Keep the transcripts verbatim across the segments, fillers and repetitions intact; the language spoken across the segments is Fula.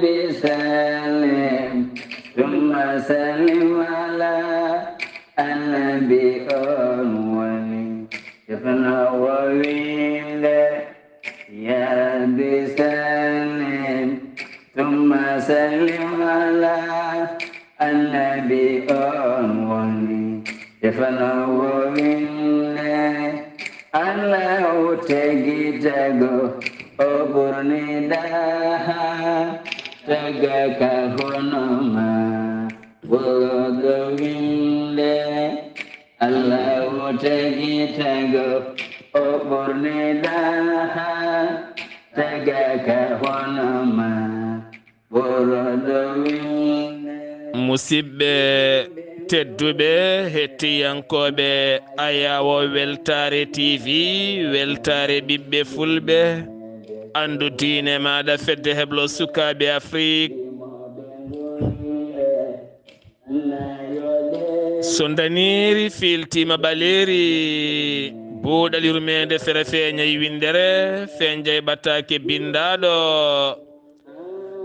بسلم ثم سلم على النبي أول. Ceerno o winnde, يا رب سلم ثم سلم على النبي أول. Ceerno o winnde, Allahu tagi tago, o ɓurni ɗaha, tagaaka hono ma, ɓurɗo winnde. Allahu tagi tago, o ɓurni ɗaha, tagaaka hono ma, ɓurɗo winnde. Musidɓe tedduɓe, hettiyankooɓe Ayawo Weltaare T V, Weltaare ɓiɓɓe Fulɓe, anndu diine maaɗa, fedde heblo sukaaɓe Afrik. So ndaniiri fiiltiima ɓaleeri, buuɗal yurmeende fere feeñay winndere, feeñjay ɓataake binndaaɗo.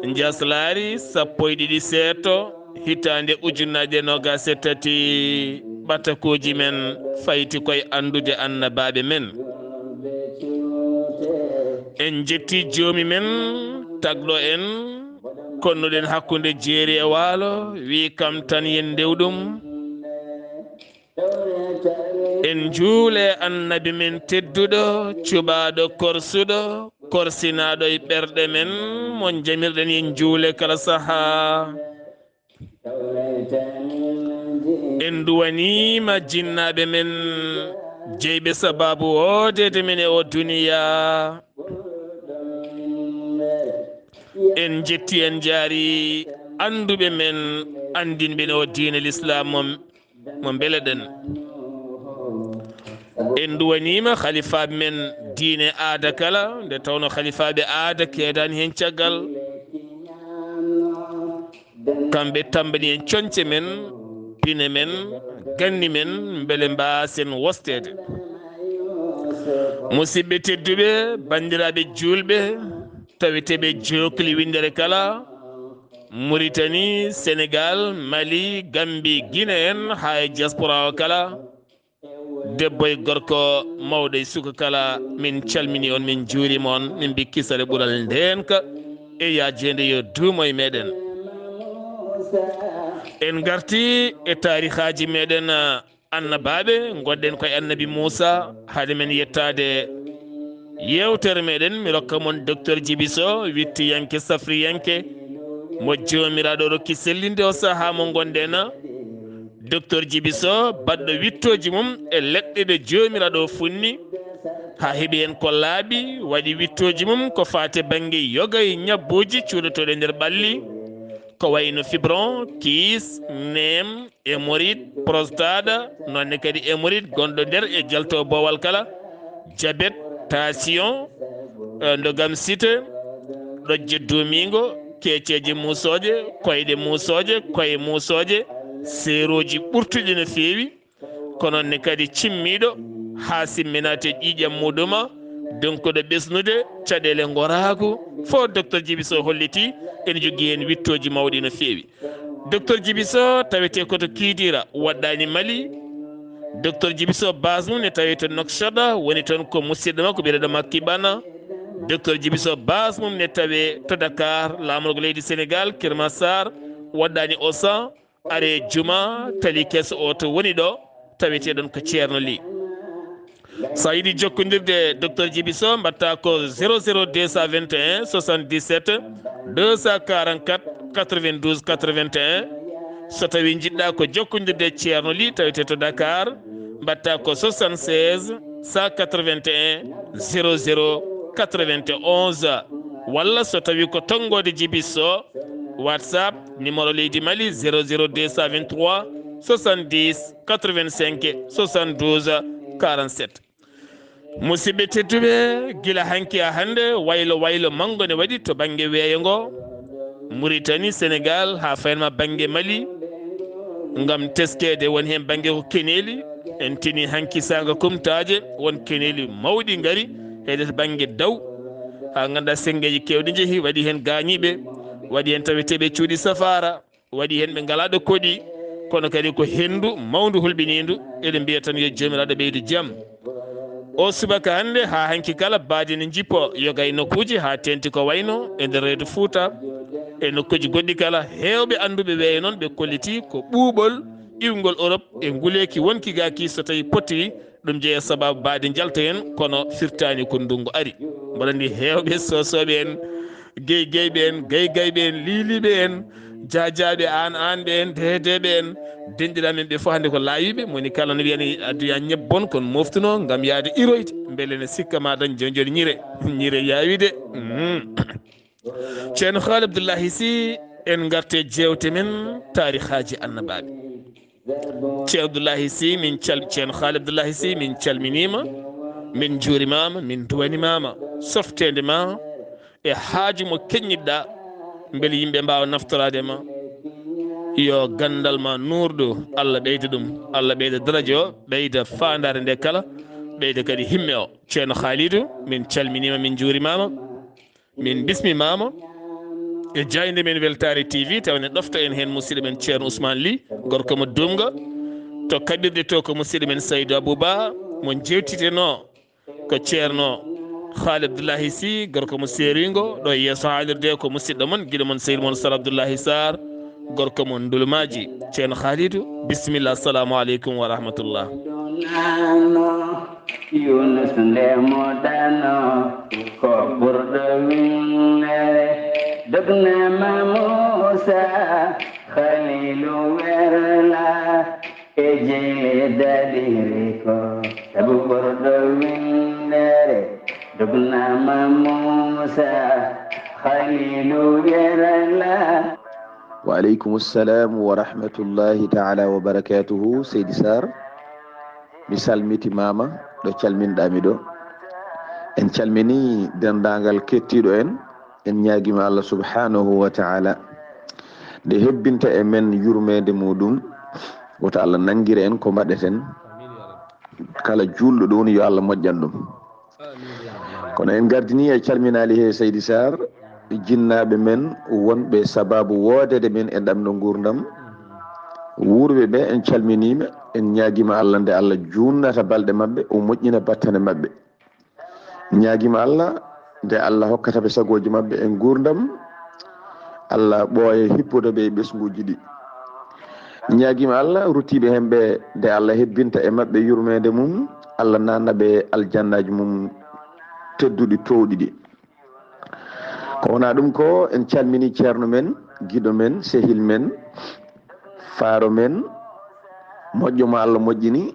Njaslaari sappo e ɗiɗi seeto, hitaande ujunnaje noogas e tati, ɓatakooji men fayti koye anndude annabaaɓe men. En njetti joomi men, tagɗo en, konnuɗen hakkunde jeeri e waalo, wi kam tan yen ndew ɗum. En njuule annabi men tedduɗo, cuɓaaɗo korsuɗo, korsinaaɗo e ɓerɗe men, mo jamirɗen yen njuule kala sahaa. En duwaniima jinnaaɓe men, jeyɓe sabaabu woodeede men e o duniya. En njetti, en njaari annduɓe men, anndinɓe en o diine Lislaam mo, mo mbeleɗen. En duwaniima halifaaɓe men diine aada kala, nde tawno halifaaɓe aada keedaani heen caggal. Kamɓe tammbani en coñce men, pine men, ganni men, mbele mbaasen wosteede. Musidɓe tedduɓe, banndiraaɓe juulɓe, taweteeɓe jookli winndere kala, Muritani, Senegaal, Mali, Gambi, Gine en, haa e diaspora o kala, debbo e gorko, mawɗo e suka kala, min calmini on, min njuurima on, min mbi kisal e ɓural ndeenka e yaajeende yo duumo e meɗen. En ngarti e taarihaaji meɗen, ah, annabaaɓe, ngonɗen koye annabi Muusa, haade men yettaade yeewtere meɗen, mi rokka mon Docteur Djiby Sow, wittiyanke, safriyanke, mo Joomiraaɗo rokki sellinde o sahaa mo ngonɗen. Docteur Djiby Sow, baɗɗo wittooji mum e leɗɗe ɗe Joomiraaɗo o funni, haa heɓi heen ko laaɓi, waɗi wittooji mum ko faati bannge yoga e ñabbuuji cuuɗotooɗi e nder ɓalli, ko wayno fibron, kyste, neem, hémorroïde, prostate, noonne kadi hémorroïde gonɗo nder e jalto boowal kala, jabet, tension, eh, ndogam site, ɗojje duumiingo, keeceeje muusooje, koyɗe muusooje, koye muusooje, seerooji ɓurtuɗi no feewi, ko noon ne kadi cimmiiɗo haa simminaate ƴiiƴam muɗuma, donkuɗo ɓesnude caɗeele ngoraagu, fof Docteur Djiby Sow holliti ene jogii heen wittooji mawɗi no feewi. Docteur Djiby Sow tawetee ko to Kidira, waɗɗaani Mali. Docteur Djiby Sow base mum ne tawee to Nouakchott, woni toon ko musidɗo makko biyeteeɗo Makki Bana. Docteur Djiby Sow base mum ne tawee to Dakar, laamorgo leydi Sénégal, Kër Massar, waɗɗaani Auchan, are juma, tali keso o to woni ɗo, taweteɗon ko Ceerno Ly. Sa yiɗi jokkondirde Docteur Djiby Sow, mbatta ko zéro zéro deux cent vingt et un soixante-dix-sept deux cent quarante-quatre quatre-vingt-douze quatre-vingt-un. So tawi njiɗɗa ko jokkondirde Ceerno Ly, tawete to Dakar, mbatta ko soixante-seize cent quatre-vingt-un zéro zéro quatre-vingt-onze. Walla so tawi ko tonngode Djiby Sow, WhatsApp, numéro leydi Mali, zéro zéro deux cent vingt-trois soixante-dix quatre-vingt-cinq soixante-douze quarante-sept. Musidɓe tedduɓe, gila hanki haa hannde, waylo waylo manngo ne waɗi to bannge weeyo ngo, Mauritanie, Sénégal, haa faynma bannge Mali, ngam teskeede. Won heen bannge ko keneeli, en tini hanki saanga kumtaaje, won keneeli mawɗi ngari, heedata bannge Daw, haa ngannduɗaa senngeeji keewɗi njehi, waɗi heen gaañiiɓe. waɗi heen taweteeɓe cuuɗi safaara, waɗi heen ɓe ngalaa ɗo koɗi, kono kadi ko henndu mawndu hulɓiniindu. Eɗen mbiya tan yo Joomiraaɗo ɓeydu jam. O subaka hannde haa hanki kala, baadi ne njippo, yoga e nokkuuji haa teeŋti ko wayno e nder reedu Fuuta, e nokkuuji goɗɗi kala. Heewɓe annduɓe weeyo noon ɓe kolliti ko ɓuuɓol iwgol Europe e nguleeki wonki gaaki so tawi potti, ɗum jeyaa sabaabu baadi njalta heen, kono firtaani ko ndunngu ari. Mboɗo anndi heewɓe Soosooɓe en, Geygeyɓe en, Geygayɓe en, Liiliiɓe en, Jaajaaɓe, Aan Aanɓe en, Deedeeɓe en, denɗiraaɓe men ɓe fof hannde ko laawiiɓe, moni kala no wiyani adduya ñebbon kon moftuno ngam yahde iroyde, mbele ne sikka ma dañ jooni jooni ñire. Ñire yaawi de. Mhm. Ceerno Haali Abdullahi Sy, en ngarte jeewte men taarihaaji annabaaɓe. Ceerno Abdullahi Sy, min cal-, Ceerno Haali Abdullahi Sy, min calminiima, min njuurimaama, min nduwanimaama softeende ma e haaju mo keññiɗɗa, mbele yimɓe mbaawa naftoraade ma. Yo ganndal ma nuurɗo, Allah ɓeyda ɗum, Allah ɓeyda daraja o, ɓeyda faandaare nde kala, ɓeyda kadi himme o. Ceerno Haalidu, min calminiima, min njuurimaama. Min bismimaama e jaaynde men Weltaare T V, tawa ne ɗofta en heen musidɗo men Ceerno Ousmane Ly, gorko mo Dumga, to kaɓirɗe to ko musidɗo men Saydou Abouba, mo jeewtitenoo ko Ceerno Haali Abdullahi Sy, gorko mo Seeringo, ɗo e yeeso haalirde ko musidɗo mon, giɗo mon, sehil mon Sar Abdullahi Sarr, gorko mo Ndulmaaji. Ceerno Haalidu, bisimilla, assalamu aleykum wa rahmatullah. Yunus nde moɗano ko ɓurɗo winndere, dognama Muusa Khalilu werla e jeyle daɗiri ko sabu ɓurɗo winndere, dognama Muusa Khalilu werla. Wa aleykum salam wa rahmatullahi taala wa barakatuhu, Seydi Sarr. Mi salmitimaama ɗo calminɗaa mi ɗo. En calminii denndaangal kettiiɗo en. En ñaagiima Allah subhanahu wa taala nde hebbinta e men yurmeende muɗum. Woto Allah nanngir en ko mbaɗeten. Kala juulɗo ɗo woni, yo Allah moƴƴan ɗum. Kono en ngardinii e calminaali he, Seydi Sarr, jinnaaɓe men wonɓe sabaabu woodede men e ɗamɗo nguurndam. Wuurɓe ɓe, en calminiiɓe, en ñaagiima Allah nde Allah juunnata balɗe maɓɓe, o moƴƴina battane maɓɓe. Ñaagiima Allah nde Allah hokkata ɓe sagooji maɓɓe e nguurndam, Allah ɓooya hippude ɓe e ɓesnguuji ɗi. Ñaagiima Allah ruttiiɓe heen ɓe nde Allah hebbinta e maɓɓe yurmeende mum, Allah naatna ɓe aljannaaji mum tedduɗi toowɗi ɗi. Ko wonaa ɗum ko, en calminii ceerno men, giɗo men, sehil men, faaro men, moƴƴo mo Allah moƴƴini,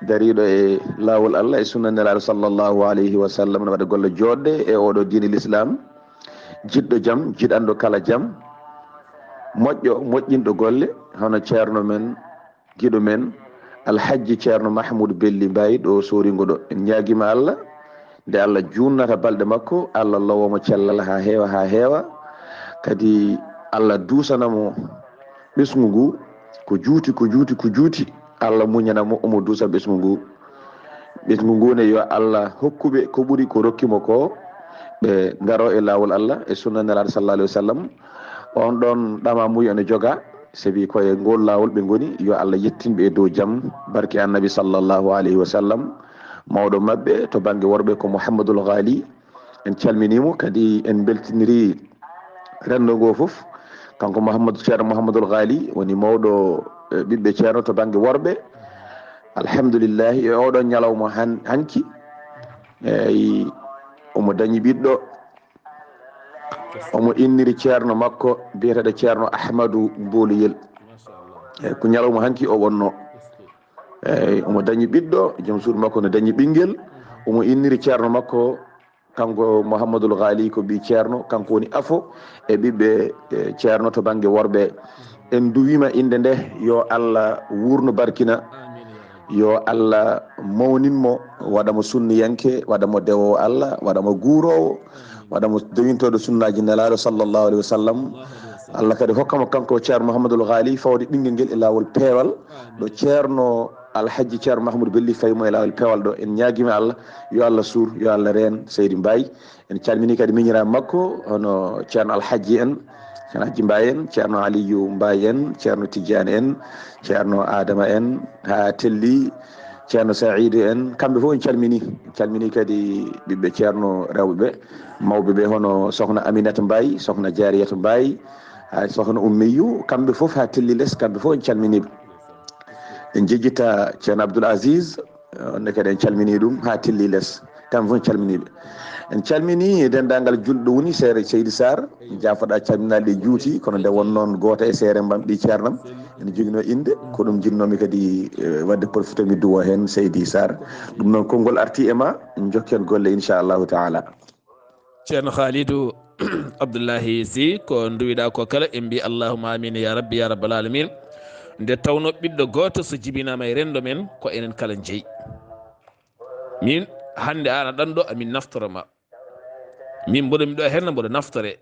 dariiɗo e laawol Allah e sunna Nelaaɗo sallallahu alayhi wa sallam, no waɗa golle jooɗɗe e oɗo diine l'islam, jiɗɗo jam, jiɗanɗo kala jam, moƴƴo, moƴƴinɗo golle, hono ceerno men, giɗo men, Alhajji Ceerno Mahmoud Belli Mbaye ɗo Sooringo ɗo. En ñaagiima Allah, nde Allah juunnata balɗe makko, Allah lowa mo cellal haa heewa, haa heewa. Kadi Allah duusana mo ɓesngu ngu, ko juuti, ko juuti, ko juuti. Allah muñana mo, omo duusa ɓesngu ngu. Ɓesngu ngu ne, yo Allah hokku ɓe ko ɓuri ko rokki mo ko, ɓe ndaro e laawol Allah e sunna Nelaaɗo sallallahu alayhi wa sallam. On ɗon ɗama muyo ene joga, sabi ko e ngol laawol ɓe ngoni. Yo Allah yettin ɓe e dow jam, barke Annabi sallallahu alayhi wa sallam. Mawɗo maɓɓe to bannge worɓe ko Mouhamadul Ghali. En calminii mo, kadi en mbeltiniri renndo ngoo fof. Kanko Mouhamadou, Ceerno Mouhamadul Ghali woni mawɗo, eh, ɓiɓɓe Ceerno to bannge worɓe. Alhamdulillahi, e oɗo ñalawma han-, hanki, eyi, omo dañi ɓiɗɗo. Omo inniri ceerno makko biyeteeɗo Ceerno Ahmadu Mbooluyel. Eyi, ko ñalawma hanki o wonno. Eyi, omo dañi ɓiɗɗo, joom suudu makko no dañi ɓinngel. Omo inniri ceerno makko, kanko Mouhamadul Ghali, ko ɓii ceerno, kanko woni afo e ɓiɓɓe, eh, ceerno to bannge worɓe. En duwiima innde nde, yo Allah wuurnu barkina, yo Allah mawnin mo, waɗa mo sunniyanke, waɗa mo dewoowo Allah, waɗa mo guuroowo, waɗa mo dewintooɗo sunnaaji Nelaaɗo sallallahu alayhi wa sallam. Allah kadi hokka mo kanko Ceerno Mouhamadul Ghali fawde ɓinngel ngel e laawol peewal, ɗo Ceerno Alhajji Ceerno Mahmoud Belli fayi mo e laawol peewal ɗo. En ñaagiima Allah, yo Allah suur, yo Allah reen Seydi Mbaye. En calminii kadi miñiraaɓe makko, hono Ceerno Alhajji en, Ceerno Hajji Mbaye en, Ceerno Aliyu Mbaye en, Ceerno Tijjaani en, Ceerno Adama en, haa Telli, Ceerno Saidu en, kamɓe fof en calmini. En calmini kadi ɓiɓɓe Ceerno rewɓe ɓe, mawɓe ɓe, hono Sokhna Aminata Mbaye, Sokhna Jariyata Mbaye, haa Sokhna Ummiyu, kamɓe fof haa Telli les, kamɓe fof en calminiiɓe. En jejjita Ceerno Abdoul Aziz, on ne kadi en calminii ɗum haa Telli les, kamɓe fof en calminiiɓe. En calminii denndaangal julɗo woni Seere Seydi Sarr, jaafoɗaa calminaali ɗi juuti, kono nde won noon gooto e seere mbam ɗi ceernam, ene joginoo innde, ko ɗum njinnoomi kadi, eh, waɗde profité mi duwo heen Seydi Sarr. Ɗum noon konngol arti e ma, njokken golle inchallahu taala. Ceerno Khalidou Abdoullahi Sy, ko nduwiɗaa ko kala en mbi allahumma amin ya rabbi ya rabbal alamin. Nde tawno ɓiɗɗo gooto so jibinaama e renndo men, ko enen kala jeyi. Min hannde aan a ɗanɗo amin naftoro ma. Min mboɗo mi ɗo heen mboɗo naftore.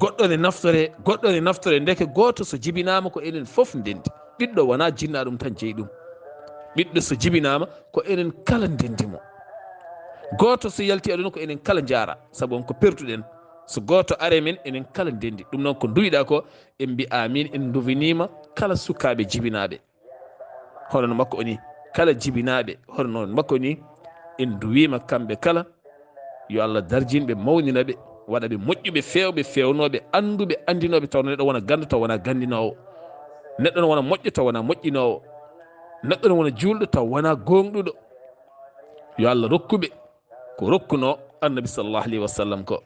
Goɗɗo ne naftore, goɗɗo ne naftore, ndeke gooto so jibinaama ko enen fof ndenndi. Ɓiɗɗo wonaa jinnaa ɗum tan jeyi ɗum. Ɓiɗɗo so jibinaama ko enen kala ndenndi mo. Gooto so yalti aduna ko enen kala njaara, sabu on ko perduɗen. So gooto are men, enen kala ndenndi. Ɗum noon ko nduwiɗaa ko, en mbi amin, en nduwiniima kala sukaaɓe jibinaaɓe. Hono no makko o ni, kala jibinaaɓe hono no makko ni, en nduwiima kamɓe kala, yo Allah darjin ɓe, mawnina ɓe, waɗa ɓe moƴƴuɓe, feewɓe, feewnooɓe, annduɓe, anndinooɓe, taw neɗɗo wona ganndo taw wona ganndinoowo, neɗɗo no wona moƴƴo taw wona moƴƴinoowo, neɗɗo no wona juulɗo taw wona gooŋɗuɗo. Yo Allah rokku ɓe ko rokkunoo Annabi sallallahu alayhi wa sallam ko.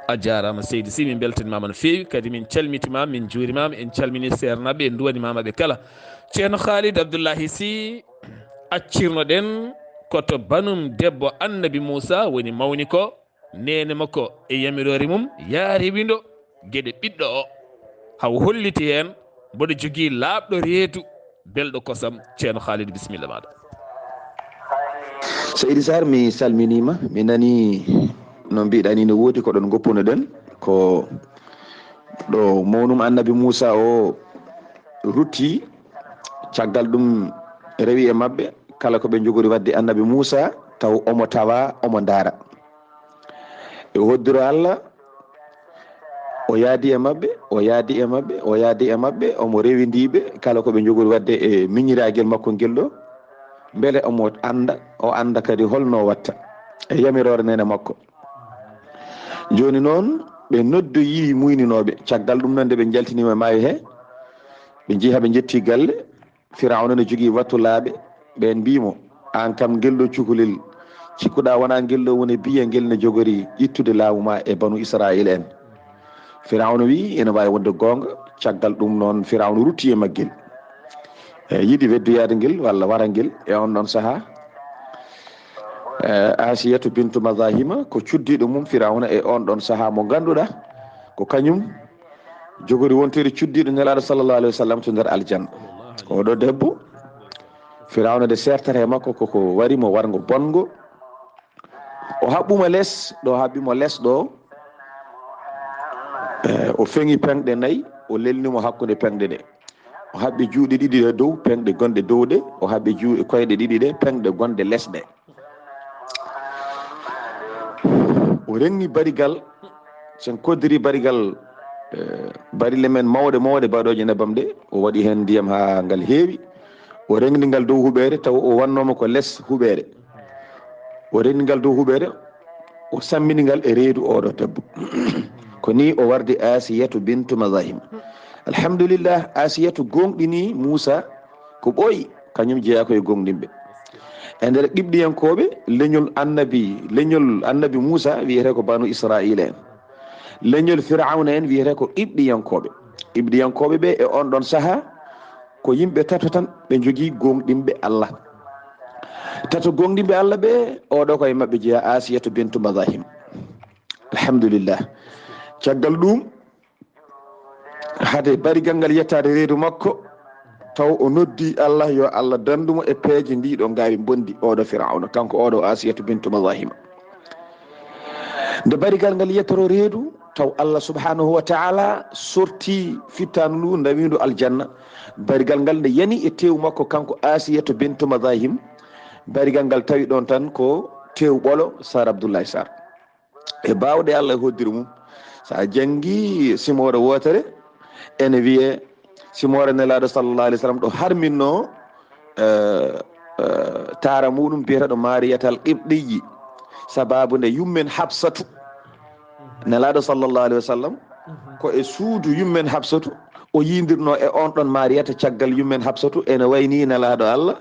A jaaraama seydi Sy, min mbeltanimaama no feewi, kadi min calmitimaama, min njuurimaama, en calminii seernaaɓe, en nduwanimaama ɓe kala. Ceerno Khalid Abdoullahi Sy, accirnoɗen ko to banum debbo Annabi Muusa woni mawni ko, neene makko e yamiroore mum, yaa rewindo geɗe ɓiɗɗo o, haw holliti heen mboɗo jogii laaɓɗo reedu, belɗo kosam. Ceerno Khalid, bisimilla maaɗa. Seydi Sarr, mi salminiima, mi nanii no mbiɗaa ni no woodi ko ɗon ngoppunoɗen, ko ɗo mawnum Annabi Muusa o rutti, caggal ɗum rewi e maɓɓe, kala ko ɓe njogori waɗde Annabi Muusa, taw omo tawa, omo ndaara. E hoddiro Allah, o yaadi e maɓɓe, o yaadi e maɓɓe, o yaadi e maɓɓe, omo rewindii ɓe, kala ko ɓe njogori waɗde e miñiraagel makko ngel ɗo, mbele omo annda, o annda kadi holno o watta e yamiroore neene makko. Jooni noon, ɓe noddoyii muyninooɓe, caggal ɗum noon nde ɓe njaltiniima e maayo he, ɓe njehi haa ɓe njetti galle, Firawna ne jogii wattulaaɓe, ɓeen mbii mo, aan kam ngel ɗo cukalel, cikkuɗaa wonaa ngel ɗo woni biya ngel ne jogori ittude laamu ma e banu Israayiila en. Firawna wii ene waawi wonde goonga, caggal ɗum noon Firawna rutti e maggel. E yiɗi weddoyaade ngel walla wara ngel e oon ɗoon sahaa. E Asiyatu bintu Mazahima ko cuddiiɗo mum Firawna e oon ɗoon sahaa mo ngannduɗaa ko kañum jogori wonteede cuddiiɗo Nelaaɗo sallallahu alayhi wa sallam to nder aljanna. Oɗo debbo, Firawna nde seertata e makko koko wari mo warngo bonngo. O haɓɓuma les, ɗo haɓɓi mo les ɗo, e, o feŋi peŋɗe nayi, o lelni mo hakkunde peŋɗe ɗe. O haɓɓi juuɗe ɗiɗi ɗe dow, peŋɗe gonɗe dow ɗe, o haɓɓi juuɗe koyɗe ɗiɗi ɗe, peŋɗe gonɗe les ɗe. O reŋŋi barigal, sen koddiri barigal, e, barille men mawɗe mawɗe baɗooje nebam ɗe, o waɗi heen ndiyam haa ngal heewi. O reŋni ngal dow huɓeere, taw o wannooma ko les huɓeere. O reŋni ngal dow huɓeere, o sammini ngal e reedu oɗo debbo. Ko ni o wardi Asiyatu bintu Mazahim. Alhamdulillah, Asiyatu gooŋɗini Muusa ko ɓooyi, kañum jeyaa ko e gooŋɗinɓe. E nder Qibɗiyankooɓe, leñol annabi, leñol annabi Muusa wiyetee ko Banu Israa'iila en. Leñol Firawna en wiyetee ko Qibɗiyankooɓe. Qibɗiyankooɓe ɓe e oon ɗoon sahaa ko yimɓe tato tan ɓe njogii gooŋɗinɓe Allah. Tato gooŋɗinɓe Allah ɓe, oɗo ko e maɓɓe jeyaa Asiyatu bintu Mazahim. Alhamdulillah. Caggal ɗum, hade barigal ngal yettaade reedu makko, taw o noddi Allah yo Allah danndu mo e peeje ndiɗo ngaawi mbondi, oɗo Firawna, kanko oɗo Asiyatu bintu Mazahima. Nde barigal ngal yettoro reedu, taw Allah subhanahu wa ta'ala sorti fittaandu ndu, ndawiindu aljanna. Barigal ngal nde yani e teewu makko, kanko Asiyatu bintu Mazahim, barigal ngal tawi ɗoon tan ko teewu ɓolo Sar Abdullahi Sar. E baawɗe Allah e hoddiro mum, So a janngi simoore wootere, ene wiyee simoore Nelaaɗo sallallahu alaihi wasallam ɗo harminno, eh, eh, taara muɗum biyeteeɗo Maariyatal Qibɗiyyi, sababu nde yummen Hafsatu, Nelaaɗo sallallahu alaihi wasallam ko e suudu yummen Hafsatu o yindirno e on ɗon Maariyata, caggal yummen Hafsatu ene wayni Nelaaɗo Allah,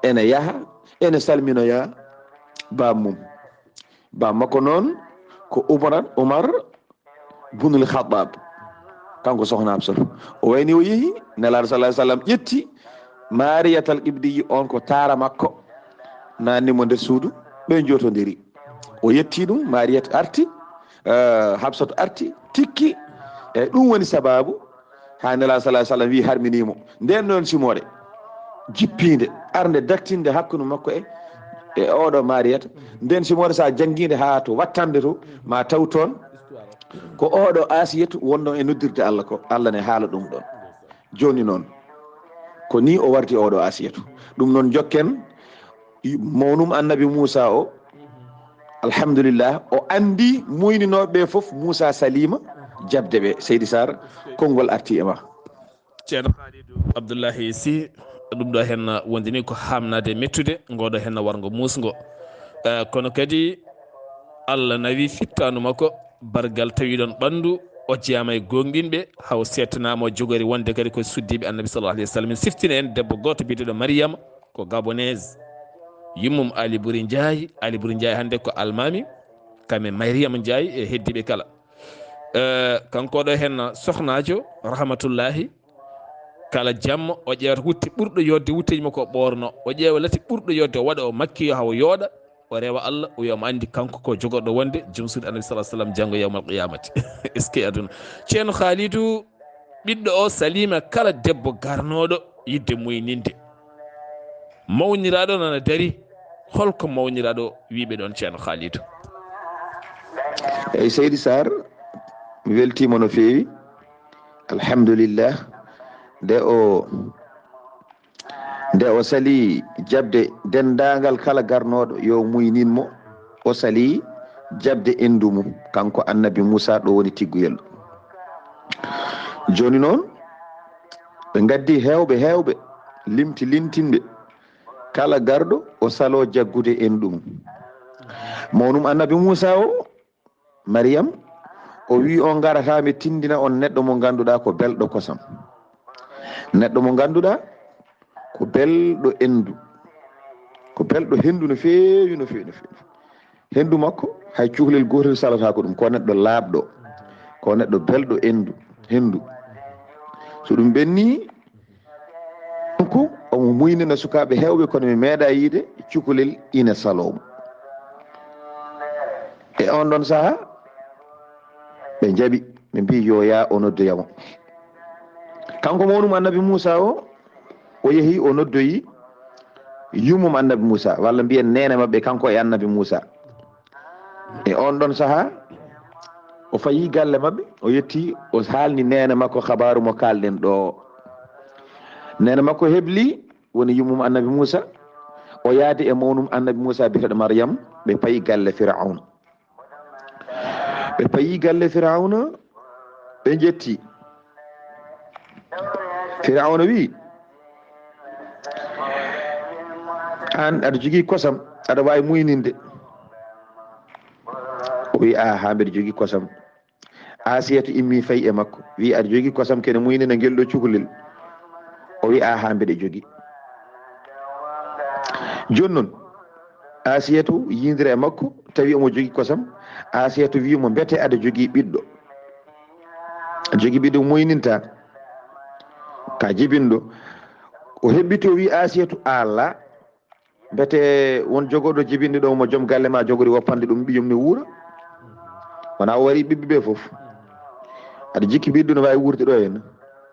ene yaha, ene salminoya bammum. Bammakko noon ko Umar, Umar bunul Khattab, kanko sohna Hafsatu. O wayni o yehi, Nelaaɗo sallallahu alaihi wasallam ƴetti Maariyatal Qibɗiyyi, on ko taara makko, nanni mo nder suudu, ɓe jotondiri. O yetti ɗum, Maariyata arti, eh, Hafsatu arti, tikki. E ɗum woni sababu haa Nelaaɗo sallallahu alaihi wasallam wi harminii mo. Nden noon simoore jippiinde, arnde daktinde hakkunde makko e, e oɗo Maariyata. Nden simoore so a janngiinde haa to wattande to, ma taw toon ko oɗo Asiyatu wonno e noddirde Allah ko, Allah ne haala ɗum ɗon. Jooni noon, ko ni o warti oɗo Asiyatu. Ɗum noon jokken mawnum Annabi Muusa o. Alhamdulillah, o anndi muyninooɓe ɓe fof Muusa saliima jaɓde ɓe. Seydi Sarr, konngol arti e ma. Ceerno Khalidou Abdoulahi Sy, ɗum ɗo henna wondini ko hamnade mettude, ngoɗo henna warngo muusngo. Eh, kono kadi Allah nawi fittaandu makko, bargal tawiɗon ɓanndu, o jeyaama e goonɗinɓe, haw seettanaama o jogori wonde kadi ko suddiiɓe Annabi sallallahu alaihi wasallam. Min siftina en debbo gooto biyeteeɗo Mariama, ko Gabonaise. Yummum Ali Buri Njaay, Ali Buri Njaay hannde ko almaami, kam e Mariama Njaay e heddiiɓe kala. Eh, kanko ɗo henna sohnaajo, rahmatullahi, kala jamma o ƴeewata wutte ɓurɗo yodde wutteeji makko o ɓoorno, o ƴeewa lati ɓurɗo yodde o waɗa o makki yo haw yooɗa, o rewa Allah, o wiya omo anndi kanko ko jogorɗo wonde joom suudu Annabi sallallahu alaihi wasallam janngo yawmal qiyamati. Est-ce que aduna? Ceerno Khalidou, ɓiɗɗo o salima kala debbo garnooɗo yidde muyninde. Mawniraaɗo nana dari, holko mawniraaɗo wiiɓe ɗon, Ceerno Khalidou? Eyi, Seydi Sarr, mi weltiima no feewi. Alhamdulillah. Nde o, nde o sali jaɓde denndaangal kala garnooɗo yo muynin mo, o sali jaɓde enndu mum, kanko Annabi Muusa ɗo woni tigguyel. Jooni noon, ɓe ngaddi heewɓe, heewɓe, limti lintinɓe. Kala garɗo o salo jaggude enndu mum. Mawnum Annabi Muusa o, Mariyam, o wi on ngarata mi tindina on neɗɗo mo ngannduɗaa ko belɗo kosam. Neɗɗo mo ngannduɗaa ko belɗo enndu. Ko belɗo henndu no feewi, no feewi, no feewi. Henndu makko hay cukalel gootel salataako ɗum. Ko neɗɗo laaɓɗo. Ko neɗɗo belɗo enndu, henndu. So ɗum ɓenni, donc, omo muynina sukaaɓe heewɓe, kono mi meeɗa yiide cukalel ina saloo mo. E on ɗon saha, ɓe njaɓi, ɓe mbi yo yaa o noddoya mo. Kanko mawnum Annabi Muusa o, o yehi o noddoyi yummum Annabi Muusa, walla mbiyen neene maɓɓe kanko e Annabi Muusa. E on ɗon saha, o fayi galle maɓɓe, o yetti, o haalni neene makko habaaru mo kaalɗen ɗo. Neene makko hebli, woni yummum Annabi Muusa, o yaadi e mawnum Annabi Muusa biyeteeɗo Mariyam, ɓe payi galle Firawna. Ɓe payi galle Firawna, ɓe njetti. Firawna wi, "Aan aɗa jogii kosam, aɗa waawi muyninde?" O wi, "Aa, haa mbeɗa jogii kosam." Asiyatu immi fayi e makko, wi, "Aɗa jogii kosam kene muynina ngel ɗo cukalel?" O wi, "Aa, haa mbeɗa jogii." Jooni noon, Asiyatu yindira e makko, tawi omo jogii kosam. Asiyatu wi mo, "Mbete aɗa jogii ɓiɗɗo? A jogii ɓiɗɗo muyninta? Ka jibinɗo." O hebbiti, o wi Asiyatu, "Ala, mbete won jogorɗo jibinɗo ɗo mo joom galle ma jogori woppande ɗum ɓiyum ne wuura? Wona o wari ɓiɓɓe ɓe fof. Aɗa jikki ɓiɗɗo no waawi wuurde ɗo henna?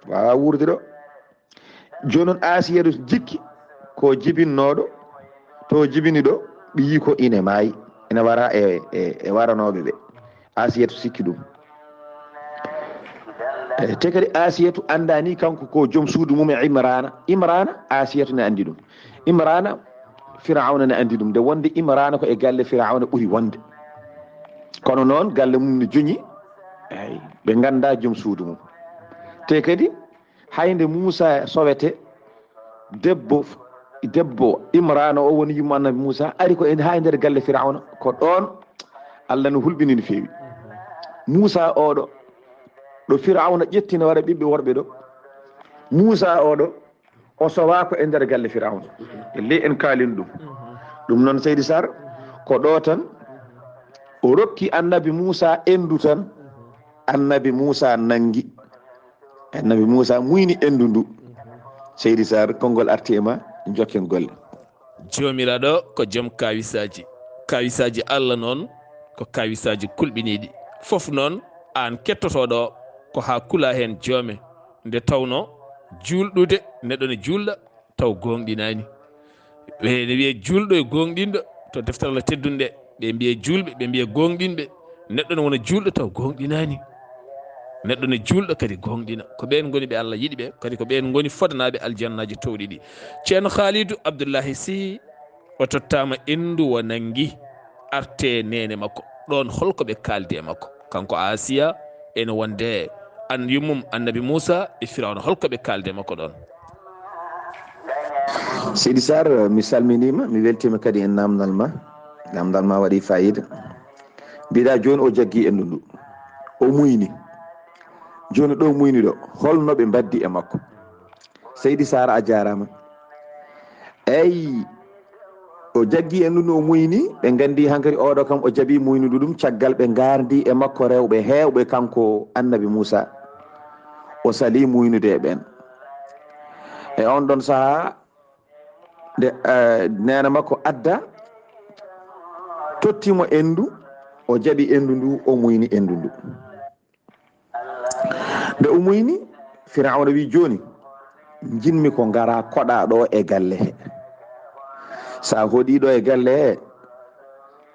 Waawa wuurde ɗo." Jooni noon Asiyatu jikki ko jibinnooɗo, to jibini ɗo, ɓiyiiko ine maayi, ine wara e, e, e waranooɓe ɓe. Asiyatu sikki ɗum. E, te kadi Asiyatu anndaani kanko ko joom suudu mum e Imrana. Imrana, Asiyatu ne anndi ɗum. Imrana, Firawna ne anndi ɗum. Nde wonde Imrana ko e galle Firawna ɓuri wonde. Kono noon, galle mum ne joñi. Eey, Ɓe nganndaa joom suudu mum. Te kadi, hay nde Muusa sowete, debbo, debbo Imraana o woni yumma Annabi Muusa, ari ko en haa e nder galle Firawna, ko ɗoon Allah no hulɓini no feewi. Muusa oɗo, ɗo Firawna ƴetti no waɗa ɓiɓɓe worɓe ɗo, Muusa oɗo, o sowaako e nder galle Firawna. Ellee en kaalin ɗum. Ɗum noon, Seydi Sarr, ko ɗo tan o rokki Annabi Muusa endu tan, Annabi Muusa nanngi. Annabi Muusa muyni endu ndu. Seydi Sarr, konngol arti e ma, njokken golle. Joomiraaɗo ko joom kaawisaaji. Kaawisaaji Allah noon ko kaawisaaji kulɓiniiɗi. Fof noon, aan kettotooɗo o, ko haa kulaa heen joome. Nde tawnoo, juulɗude, neɗɗo ne juulɗa, taw gooŋɗinaani. Ɓe ne wiyee juulɗo e gooŋɗinɗo, to deftere Allah teddunde, ɓe mbiyee juulɓe, ɓe mbiyee gooŋɗinɓe. Neɗɗo ne wona juulɗo, taw gooŋɗinaani. Neɗɗo ne juulɗo, kadi gooŋɗina. Ko ɓeen ngoni ɓe Allah yiɗi ɓe, kadi ko ɓeen ngoni fodanaaɓe aljannaaji toowɗi ɗi. Ceerno Khalidou Abdoulahi Sy, o tottaama endu o nanngi, arte neene makko. Ɗoon holko ɓe kaaldi e makko? Kanko Asiya, ene wonde an yummum Annabi Muusa e Firawna, holko ɓe kaaldi e makko ɗoon? Seydi Sarr, mi salminiima, mi weltiima kadi e naamndal ma. Naamndal ma waɗi faayiida. Mbiɗa jooni o jaggi endu ndu. O muyni. Jooni ɗo muyni ɗo, holno ɓe mbaddi e makko? Seydi Sarr, a jaaraama. Eyi, o jaggi endu ndu, o muyni, ɓe nganndi hankadi oɗo kam o jaɓi muynude ɗum, caggal ɓe ngardi e makko rewɓe heewɓe, kanko Annabi Muusa. O sali muynude e ɓeen. E oon ɗoon sahaa, nde, eh, neene makko adda, totti mo endu, o jaɓi endu ndu, o muyni endu ndu. Nde o muyni, Firawna wi, "Jooni, njiɗmi ko ngara koɗa ɗo e galle he. So a hoɗi ɗo e galle he,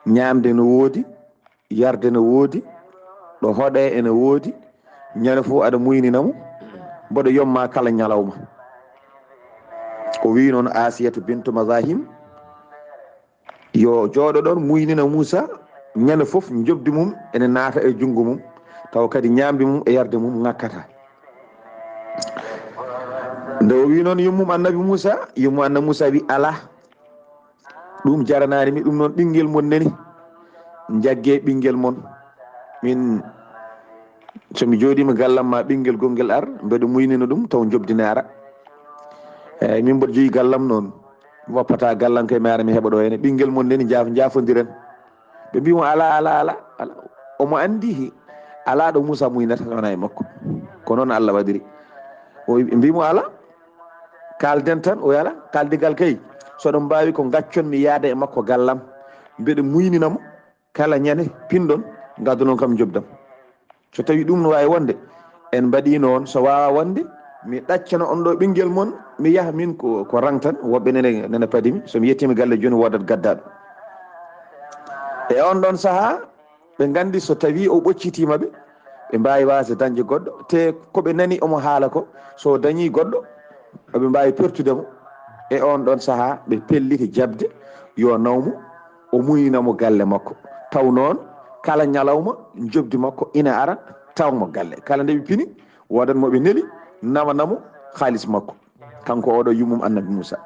ñaamde no woodi, yarde no woodi, ɗo hoɗe ene woodi, ñande fof aɗa muynina mo, mboɗo yomma kala ñalawma." O wi noon Asiyatu bintu Mazahim, yo jooɗo ɗoon, muynina Muusa, ñande fof njoɓdi mum ene naata e junngo mum, tawa kadi ñaamde mum e yarde mum ŋakkata. Nde o wi noon yummum Annabi Muusa, yummum Annabi Muusa wi, "Alaa, ɗum jaranaani mi, ɗum noon ɓinngel mon nani, njagge ɓinngel mon, min so mi jooɗiima gallam ma ɓinngel gonngel ar, mbeɗa muynina ɗum taw njoɓdi ne ara. Eeyi, min mboɗo jogi gallam noon, mi woppata gallam kay mi ara mi heɓa ɗo hene ɓinngel mon nani, njaaf-, njaafondiren." Ɓe mbi mo, "Alaa, alaa, alaa, alaa." Omo anndi alaa ɗo Muusa muynata so wonaa e makko. Ko noon Allah waɗiri. O mbi mo, "Alaa, kaalden tan." O wi, "Alaa, kaaldigal kay, so ɗon mbaawi ko ngaccon mi yaada e makko gallam, mbeɗa muynina mo, kala ñande pinɗon, ngaddonon kam njoɓdam. So tawi ɗum no waawi wonde, en mbaɗi noon, so waawaa wonde, mi ɗaccana on ɗo ɓinngel mon, mi yaha min ko, ko rang tan, woɓɓe nene, nene padi mi, so mi yettiima galle jooni woodat gaddaaɗo." E oon ɗoon sahaa, ɓe nganndi so tawi o ɓoccitiima ɓe, ɓe mbaawi waasde dañde goɗɗo, te ko ɓe nani omo haala ko, so o dañii goɗɗo, ɓe mbaawi pertude mo. E oon ɗoon sahaa, ɓe pelliti jaɓde yo naw mo, o muynina mo galle makko. Taw noon, kala ñalawma, njoɓdi makko ina ara, tawa mo galle. Kala nde ɓe pini, woodat mo ɓe neli, nawana mo kaalis makko. Kanko oɗo yummum Annabi Muusa.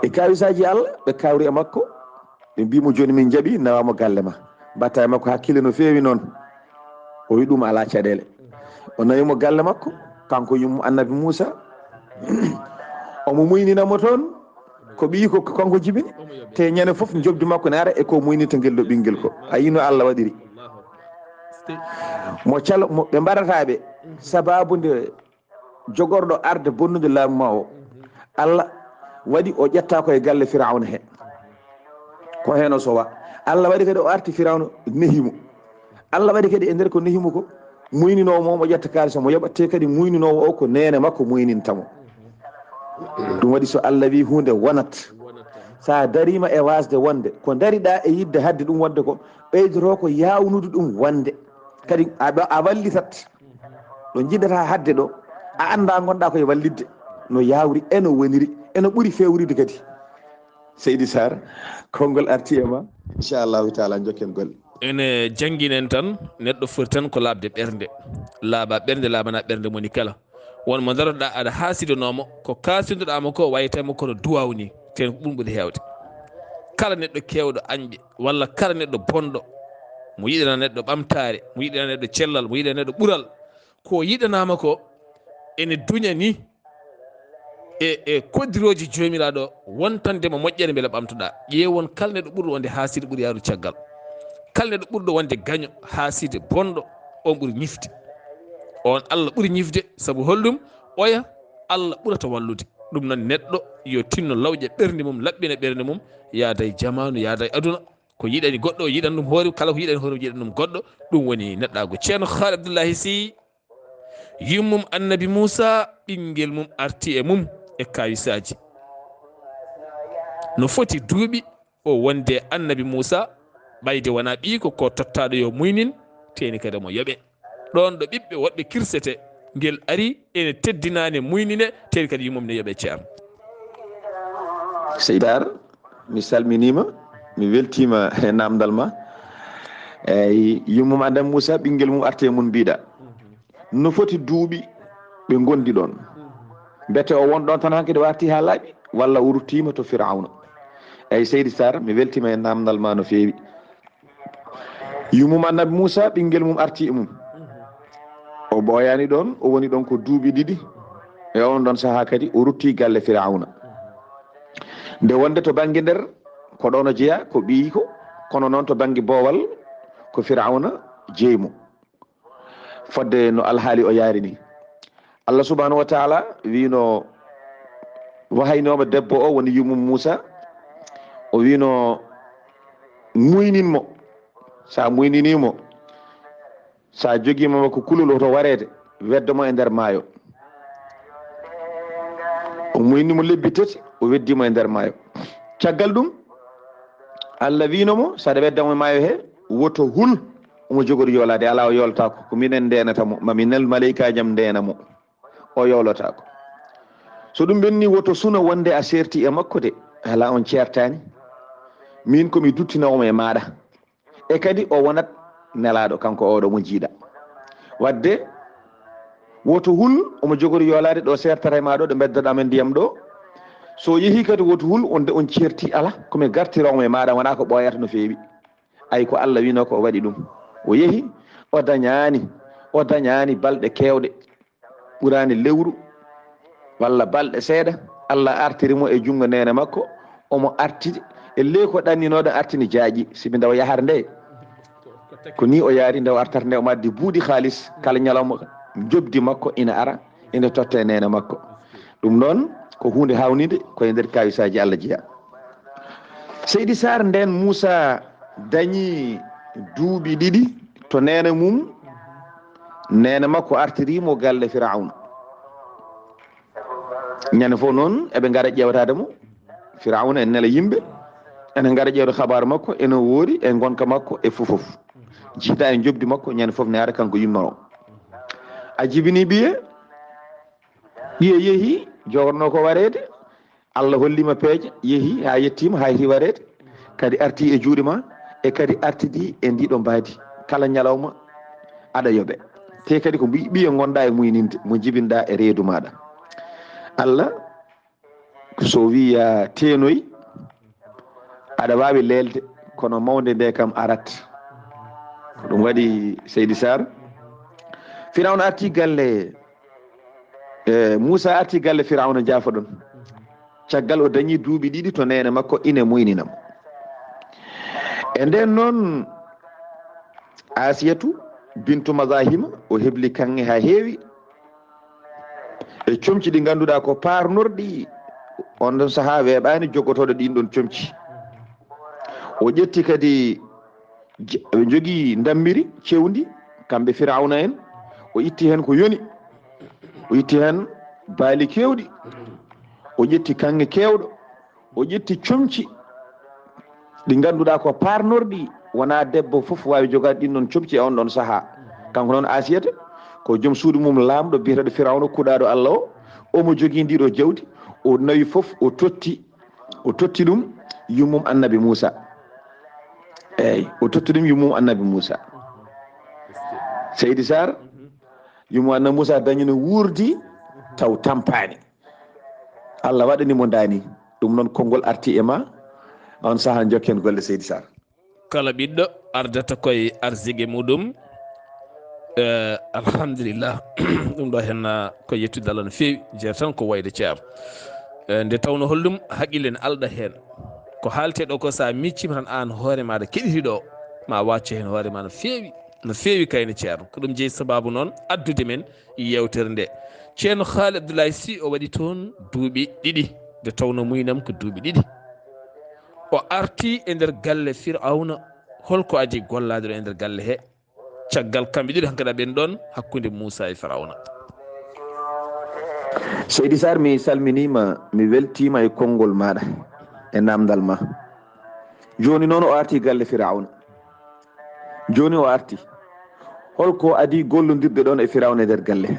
E kaawisaaji Allah, ɓe kawri e makko, ɓe mbi mo, "Jooni min njaɓi, nawa mo galle ma." Mbatta e makko hakkille no feewi noon. O wi ɗum alaa caɗeele. O nawi mo galle makko, kanko yummum Annabi Muusa. Omo muynina mo toon, ko ɓiyi ko kanko jibini. Te ñande fof njoɓdi makko ne ara e ko muynita ngel ɗo ɓinngel ko. A yii no Allah waɗiri. Mo calo, mo, ɓe mbaɗata ɓe sababu nde jogorɗo arde bonnude laamu ma o, Allah waɗi o ƴetta ko e galle Firawna he. Ko heen o sowa. Allah waɗi kadi o arti Firawna nehi mo. Allah waɗi kadi e nder ko nehi mo ko, muyninoowo mo, omo ƴetta kaalis, omo yoɓa, te kadi muyninoowo o ko neene makko muyninta mo. Ɗum waɗi so Allah wi huunde wonat, so a dariima e waasde wonde, ko ndariɗaa e yiɗde haɗde ɗum wonde ko, ɓeydoto ko yaawnude ɗum wonde. Kadi a, a wallitat ɗo njiɗɗata haɗde ɗo, a annda ngonɗa koye wallitde no yaawri, e no woniri, e no ɓuri feewrude kadi. Seydi Sarr, konngol arti e ma, inchallahu taala, njokken golle. Ene jannginen tan, neɗɗo foti tan ko laaɓde ɓernde. Laaɓa ɓernde, laaɓana ɓernde moni kala. Won mo ndarotoɗaa aɗa haasidanoo mo, ko kaasindoɗaa mo ko wayata mo kono duwaaw ni. Teen ko ɓuri ɓuri heewde. Kala neɗɗo keewɗo añɓe, walla kala neɗɗo bonɗo, mo yiɗana neɗɗo ɓamtaare, mo yiɗana neɗɗo cellal, mo yiɗana neɗɗo ɓural, ko yiɗanaama ko ene duña ni e, e koddirooji Joomiraaɗo, wontande mo moƴƴere mbele ɓamtoɗaa. Ƴeewon kala neɗɗo ɓurɗo wonde haasiido ɓuri yahrude caggal. Kala neɗɗo ɓurɗo wonde gaño, haasiido, bonɗo, on ɓuri ñifde. On Allah ɓuri ñifde, sabu holɗum? Oya Allah ɓurata wallude. Ɗum noon neɗɗo yo tinno lawƴa ɓernde mum, laɓɓina ɓernde mum, yaada e jamaanu, yaada e aduna. Ko yiɗani goɗɗo, o yiɗan ɗum hoore, kala ko yiɗani hoore, o yiɗan ɗum goɗɗo. Ɗum woni neɗɗaagu. Ceerno Haali Abdullahi Sy, yummum Annabi Muusa, ɓinngel mum arti e mum e kawisaaji. No foti duuɓi o wonde Annabi Muusa, ɓayde wonaa ɓiiko, ko tottaaɗo yo muynin, teeni kadi mo yoɓe. Ɗoon ɗo ɓiɓɓe woɗɓe kirsete, ngel ari ene teddinaani muynine, teeni kadi yummum ne yoɓe, Ceerno. Seydi Saar, mi salminiima, mi weltiima e naamndal ma. Eyi, yummum Annabi Muusa, ɓinngel mum arti e mum mbiɗa. No foti duuɓi ɓe ngondi ɗoon? Mbete o won ɗoon tan hanki ɗo arti haa laaɓi, walla o ruttiima to Firawna? Eyi, Seydi Saar, mi weltiima e naamndal ma no feewi. Yummum Annabi Muusa, ɓinngel mum arti e mum. O ɓooyaani ɗoon, o woni ɗoon ko duuɓi ɗiɗi. E oon ɗoon sahaa kadi, o rutti galle Firawna. Nde wonde to bannge nder, ko ɗoon o jeyaa, ko ɓiyiiko, kono noon to bannge boowal, ko Firawna jeyi mo. Fodde no alhaali o yaari ni. Allah subhanahu wa taala wiino, wahaynooma debbo o, woni yummum Muusa, o wiino, muynin mo. Sa muyninii mo, sa jogiima mo ko kulol, hoto wareede, weddo mo e nder maayo. O muyni mo lebbi tati, o weddi mo e nder maayo. Caggal ɗum, Allah wiino mo, saɗa wedda mo e maayo he, woto hul, omo jogori yoolaade, alaa, o yoolataako, ko minen ndeenata mo, ma mi nel maleyka jam ndeena mo. O yoolotaako. So ɗum ɓenni, woto suno wonde a seerti e makko de, alaa, on ceertaani. Min ko mi duttinoowo mo e maaɗa. E kadi o wonat nelaaɗo, kanko oɗo mo jiiɗa. Wadde woto hul, omo jogori yoolaade ɗo seertata e maa ɗo, ɗo mbeddoɗaa men ndiyam ɗo. So yehi kadi woto hul, on de on ceerti, alaa, ko mi gartiroowo mo e maaɗa, wonaa ko ɓooyata no feewi. Ay ko Allah wiino ko o waɗi ɗum. O yehi, o dañaani, o dañaani balɗe keewɗe. Ɓuraani lewru walla balɗe seeɗa, Allah artiri mo e junngo neene makko, omo artiri e ley ko ɗanninooɗo artini jaaƴi, sibi ndaw yahar nde. Ko ni o yaari ndaw artata nde, omo addi buuɗi kaalis, kala ñalawma njoɓdi makko ina ara, ina totta e neene makko. Ɗum noon ko huunde haawnide ko e nder kawisaaji Allah jeyaa. Seydi Saar, ndeen Muusa dañi duuɓi ɗiɗi to neene mum, neene makko artirii mo galle Firawna. Ñande fof noon eɓe ngara ƴeewtaade mo. Firawna ene nela yimɓe, ene ngara ƴeewde kabaaru makko, ene woori e ngonka makko e fof fof. Jiida e njoɓdi makko, ñande fof ne ara kanko yumma o. A jibini ɓiye, ɓiye yehi, jogorno ko wareede. Allah holliima peeje, yehi haa yettiima, haa yehi wareede. Kadi arti e juuɗe ma, e kadi artidi e ndiɗo mbaadi. Kala ñalawma aɗa yoɓe. Te kadi ko mbi-, ɓiye ngonɗa e muyninde, mo jibinɗa e reedu maɗa. Allah, so wiya teenoy, aɗa waawi leelde, kono mawnde nde kam arat. Ko ɗum waɗi, Seydi Saar, Firawna arti galle, e, Muusa arti galle Firawna, jaafoɗon. Caggal o dañi duuɓi ɗiɗi to neene makko, ine muynina mo. E nden noon, Asiyatu bintu Mazahima, o hebli kaŋŋe haa heewi. E comci ɗi ngannduɗaa ko paarnorɗi, on ɗon sahaa weeɓaani joggotooɗo ɗin ɗon comci. O ƴetti kadi, je-, ɓe njogii ndammiri cewndi, kamɓe Firawna en. O itti heen ko yoni, o itti heen baali keewɗi, o ƴetti kaŋŋe keewɗo, o ƴetti comci ɗi ngannduɗaa ko paarnorɗi, wonaa debbo fof waawi jogaade ɗin ɗon comci e on ɗon sahaa. Kanko noon Asiyata ko joom suudu mum laamɗo biyeteeɗo Firawna kuɗaaɗo Allah o, omo jogii ndii ɗoo jawdi, o nawi fof, o totti, o totti ɗum yummum Annabi Muusa. Eyyi, o totti ɗum yummum annabi Moussa. Seydi Sarr, yummum annabi Moussa dañino wuurdi taw tampaani. Allah waɗani mo ndaani. Ɗum noon konngol arti e ma, on sahaa jokken golle Seydi Sarr. Kala ɓiɗɗo ardata koye arsike muɗum. Eh, alhamdulillah. Ɗum ɗo henna ko yettude Allah no feewi, jeer tan ko wayde ceer. Eh, nde tawno holɗum haqqille ne alɗa heen. Ko haalte ɗo ko sa miccima tan an hoore maɗa keɗiti ɗo, ma wacco heen hoore ma no feewi, no feewi kayne ceerno. Ko ɗum jeyi sababu noon addude men yewtere nde. Ceerno Haali Abdoulaye Sy o waɗi toon duuɓi ɗiɗi, nde tawno muynam ko duuɓi ɗiɗi. O arti e nder galle Firawna. Holko adii gollaade ɗo e nder galle he? Caggal kamɓe ɗiɗo hankadi ɓen ɗon hakkunde Moussa e Firawna. Seydi Sarr, mi salminiima, mi weltiima e konngol maaɗa e namdal ma. Jooni noon o arti galle Firawna. Jooni o arti. Holko adii gollondirde ɗon e Firawna e nder galle?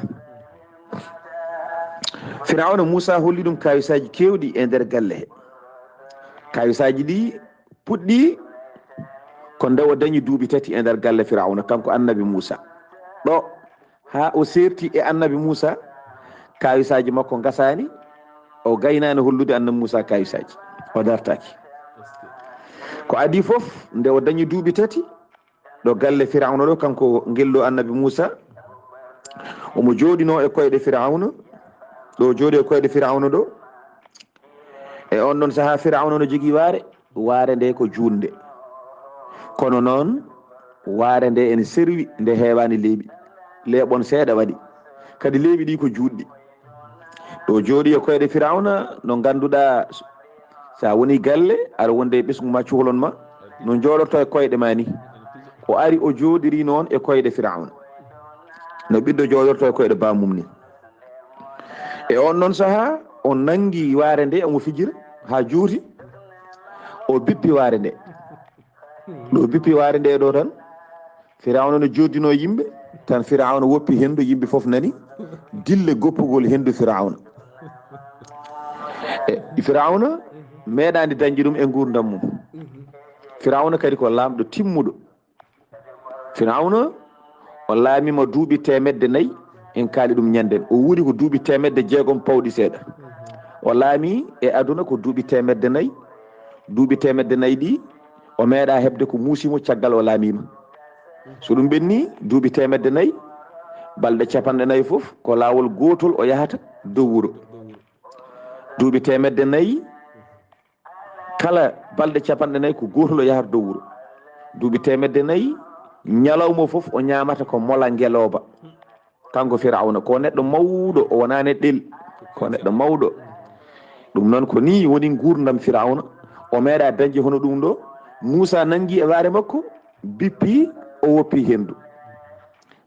Firawna, Moussa holli ɗum kawisaaji keewɗi e nder galle he. Kawisaaji ɗi puɗɗi ko nde o dañi duuɓi tati e nder galle Firawna, kanko annabi Moussa. Ɗo haa o seerti e annabi Moussa, kawisaaji makko ngasaani, o gaynaani hollude annabi Moussa kawisaaji, o dartaaki. Ko adii fof, nde o dañi duuɓi tati ɗo galle Firawna ɗo, kanko ngelɗo annabi Moussa, omo jooɗinoo e koyɗe Firawna, ɗo jooɗi e koyɗe Firawna ɗo. E on ɗon sahaa Firawna no jogii waare, waare nde ko juutnde. Kono noon waare nde ene serwi, nde heewaani leeɓi. Leeɓon seeɗa waɗi. Kadi leeɓi ɗi ko juutɗi. Ɗo jooɗi e koyɗe Firawna no ngannduɗaa, so a woni galle, aɗa wonde e ɓesngu ma, cukalon ma, no jooɗorto e koyɗe ma ni. O ari o jooɗiri noon e koyɗe Firawna. No ɓiɗɗo jooɗorto e koyɗe bammum ni. E on ɗon sahaa, o nanngi waare nde, omo fijira haa juuti, o bippi waare nde. Ɗo bippi waare nde ɗo tan, Firawna no jooddinoo yimɓe, tan Firawna woppi henndu, yimɓe fof nani dille goppugol henndu Firawna. E, Firawna meeɗaani dañde ɗum e nguurndam mum. Firawna kadi ko laamɗo timmuɗo. Firawna, o laamiima duuɓi teemedde nayi, en kaali ɗum ñannden. O wuuri ko duuɓi teemedde jeegom pawɗi seeɗa. O laami e aduna ko duuɓi teemedde nayi. Duuɓi teemedde nayi ɗi, o meeɗa heɓde ko muusi mo caggal o laamiima. So ɗum ɓenni, duuɓi teemedde nayi, balɗe capanɗe nayi fof, ko laawol gootol o yahata dow wuro. Duuɓi teemedde nayi, kala balɗe capanɗe nayi ko gootol o yahata dow wuro. Duuɓi teemedde nayi, ñalawma fof o ñaamata ko mola ngelooba. Kanko Firawna, ko neɗɗo mawɗo, o wonaa neɗɗel, ko neɗɗo mawɗo. Ɗum noon ko nii woni nguurndam Firawna. O meeɗa dañde hono ɗum ɗo. Muusa nanngi e waare makko, bippi, o woppi henndu.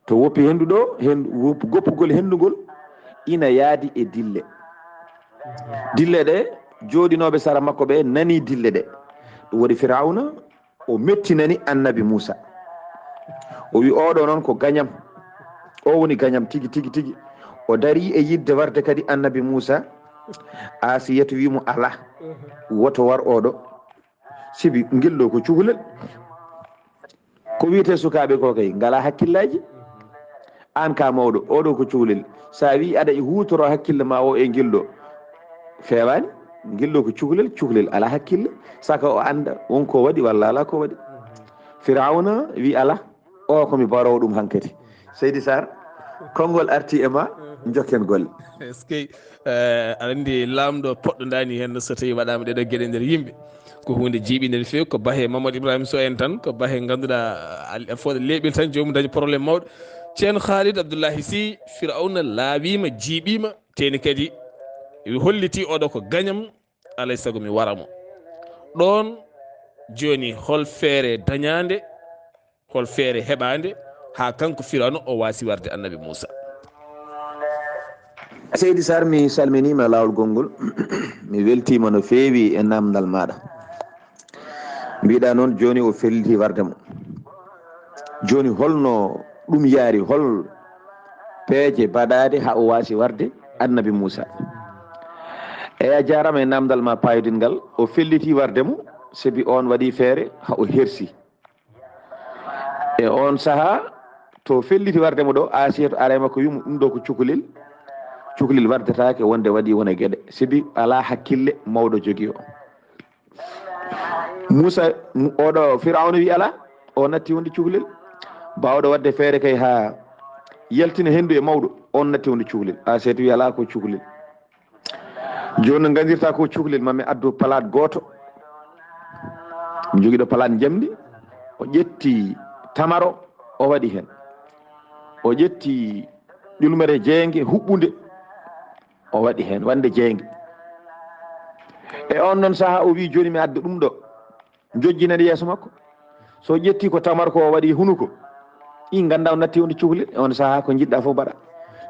To woppi henndu ɗo, henndu, wop-, goppugol henndu ngol ina yaadi e dille. Dille ɗe, jooɗinooɓe sara makko ɓe nani dille ɗe. Ɗum waɗi Firawna, o mettinani annabi Muusa. O wi, "Oɗo noon ko gañam. O woni gañam tigi, tigi, tigi." O dari e yidde warde kadi annabi Muusa. Asiyatu wi mo, "Alaa, woto war oɗo. Sibi ngel ɗo ko cukalel." Ko wiyetee sukaaɓe ko kay ngalaa hakkillaaji. Aan ka mawɗo, oɗo ko cukalel. So a wii aɗa huutoro hakkille ma o e ngel ɗo, feewaani. Ngel ɗo ko cukalel, cukalel alaa hakkille. Saka o annda won ko waɗi walla alaa ko waɗi. Firawna wi, "Alaa, o ko mi baroowo ɗum hankadi." Seydi Sarr, konngol arti e ma, jokken golle. Est-ce que, eh, aɗa anndi laamɗo poɗɗo ndaani heen so tawii waɗaama ɗeɗo geɗe nder yimɓe? Ko huunde jiiɓinde no feewi, ko bahe Mamadou Ibrahima Sow en tan, ko bahe ngannduɗaa, al-, fooɗa leeɓel tan joomum daña problème mawɗo. Ceerno Khalid Abdoulahi Sy, Firawna laawiima, jiiɓiima, teeni kadi hollitii oɗo ko gañam, alay sago mi wara mo. Ɗoon jooni hol feere dañaande, hol feere heɓaande haa kanko Firawna o waasi warde annabi Muusa? Seydi Sarr, mi salminiima laawol gonngol. Mi weltiima no feewi e naamndal maaɗa. Mbiɗa noon jooni o felliti warde mo. Jooni holno ɗum yaari, hol peeje baɗaaɗe haa o waasi warde annabi Muusa? Eyi, a jaaraama e naamndal ma paayodingal. O felliti warde mo, sabi oon waɗi feere haa o hersi. E on saha, to felliti warde mo ɗo, Asiyatu aray makko wi mo, "Ɗum ɗo ko cukalel. Cukalel wardetaake wonde waɗi wona geɗe. Sibi alaa hakkille mawɗo jogii o." Muusa, mu-, oɗo Firawna wi alaa, o natti wonde cukalel. Baawɗo waɗde feere kay haa yaltina henndu e mawɗo, on natti wonde cukalel. Asiyatu wi alaa ko cukalel. Jooni no nganndirta ko cukalel, ma mi addu palaat gooto. Mi jogii ɗo palaat njamndi. O ƴetti tamaro, o waɗi heen. O ƴetti ƴulmere jeynge huɓɓunde, o waɗi heen wonde jeynge. E on noon saha o wi, "Jooni mi adda ɗum ɗo." Jojjinani yeeso makko. So ƴetti ko tamaro ko o waɗi hunuko, ɗi ngannda o natti wonde cukalel, e on saha ko njiɗɗa fof mbaɗa.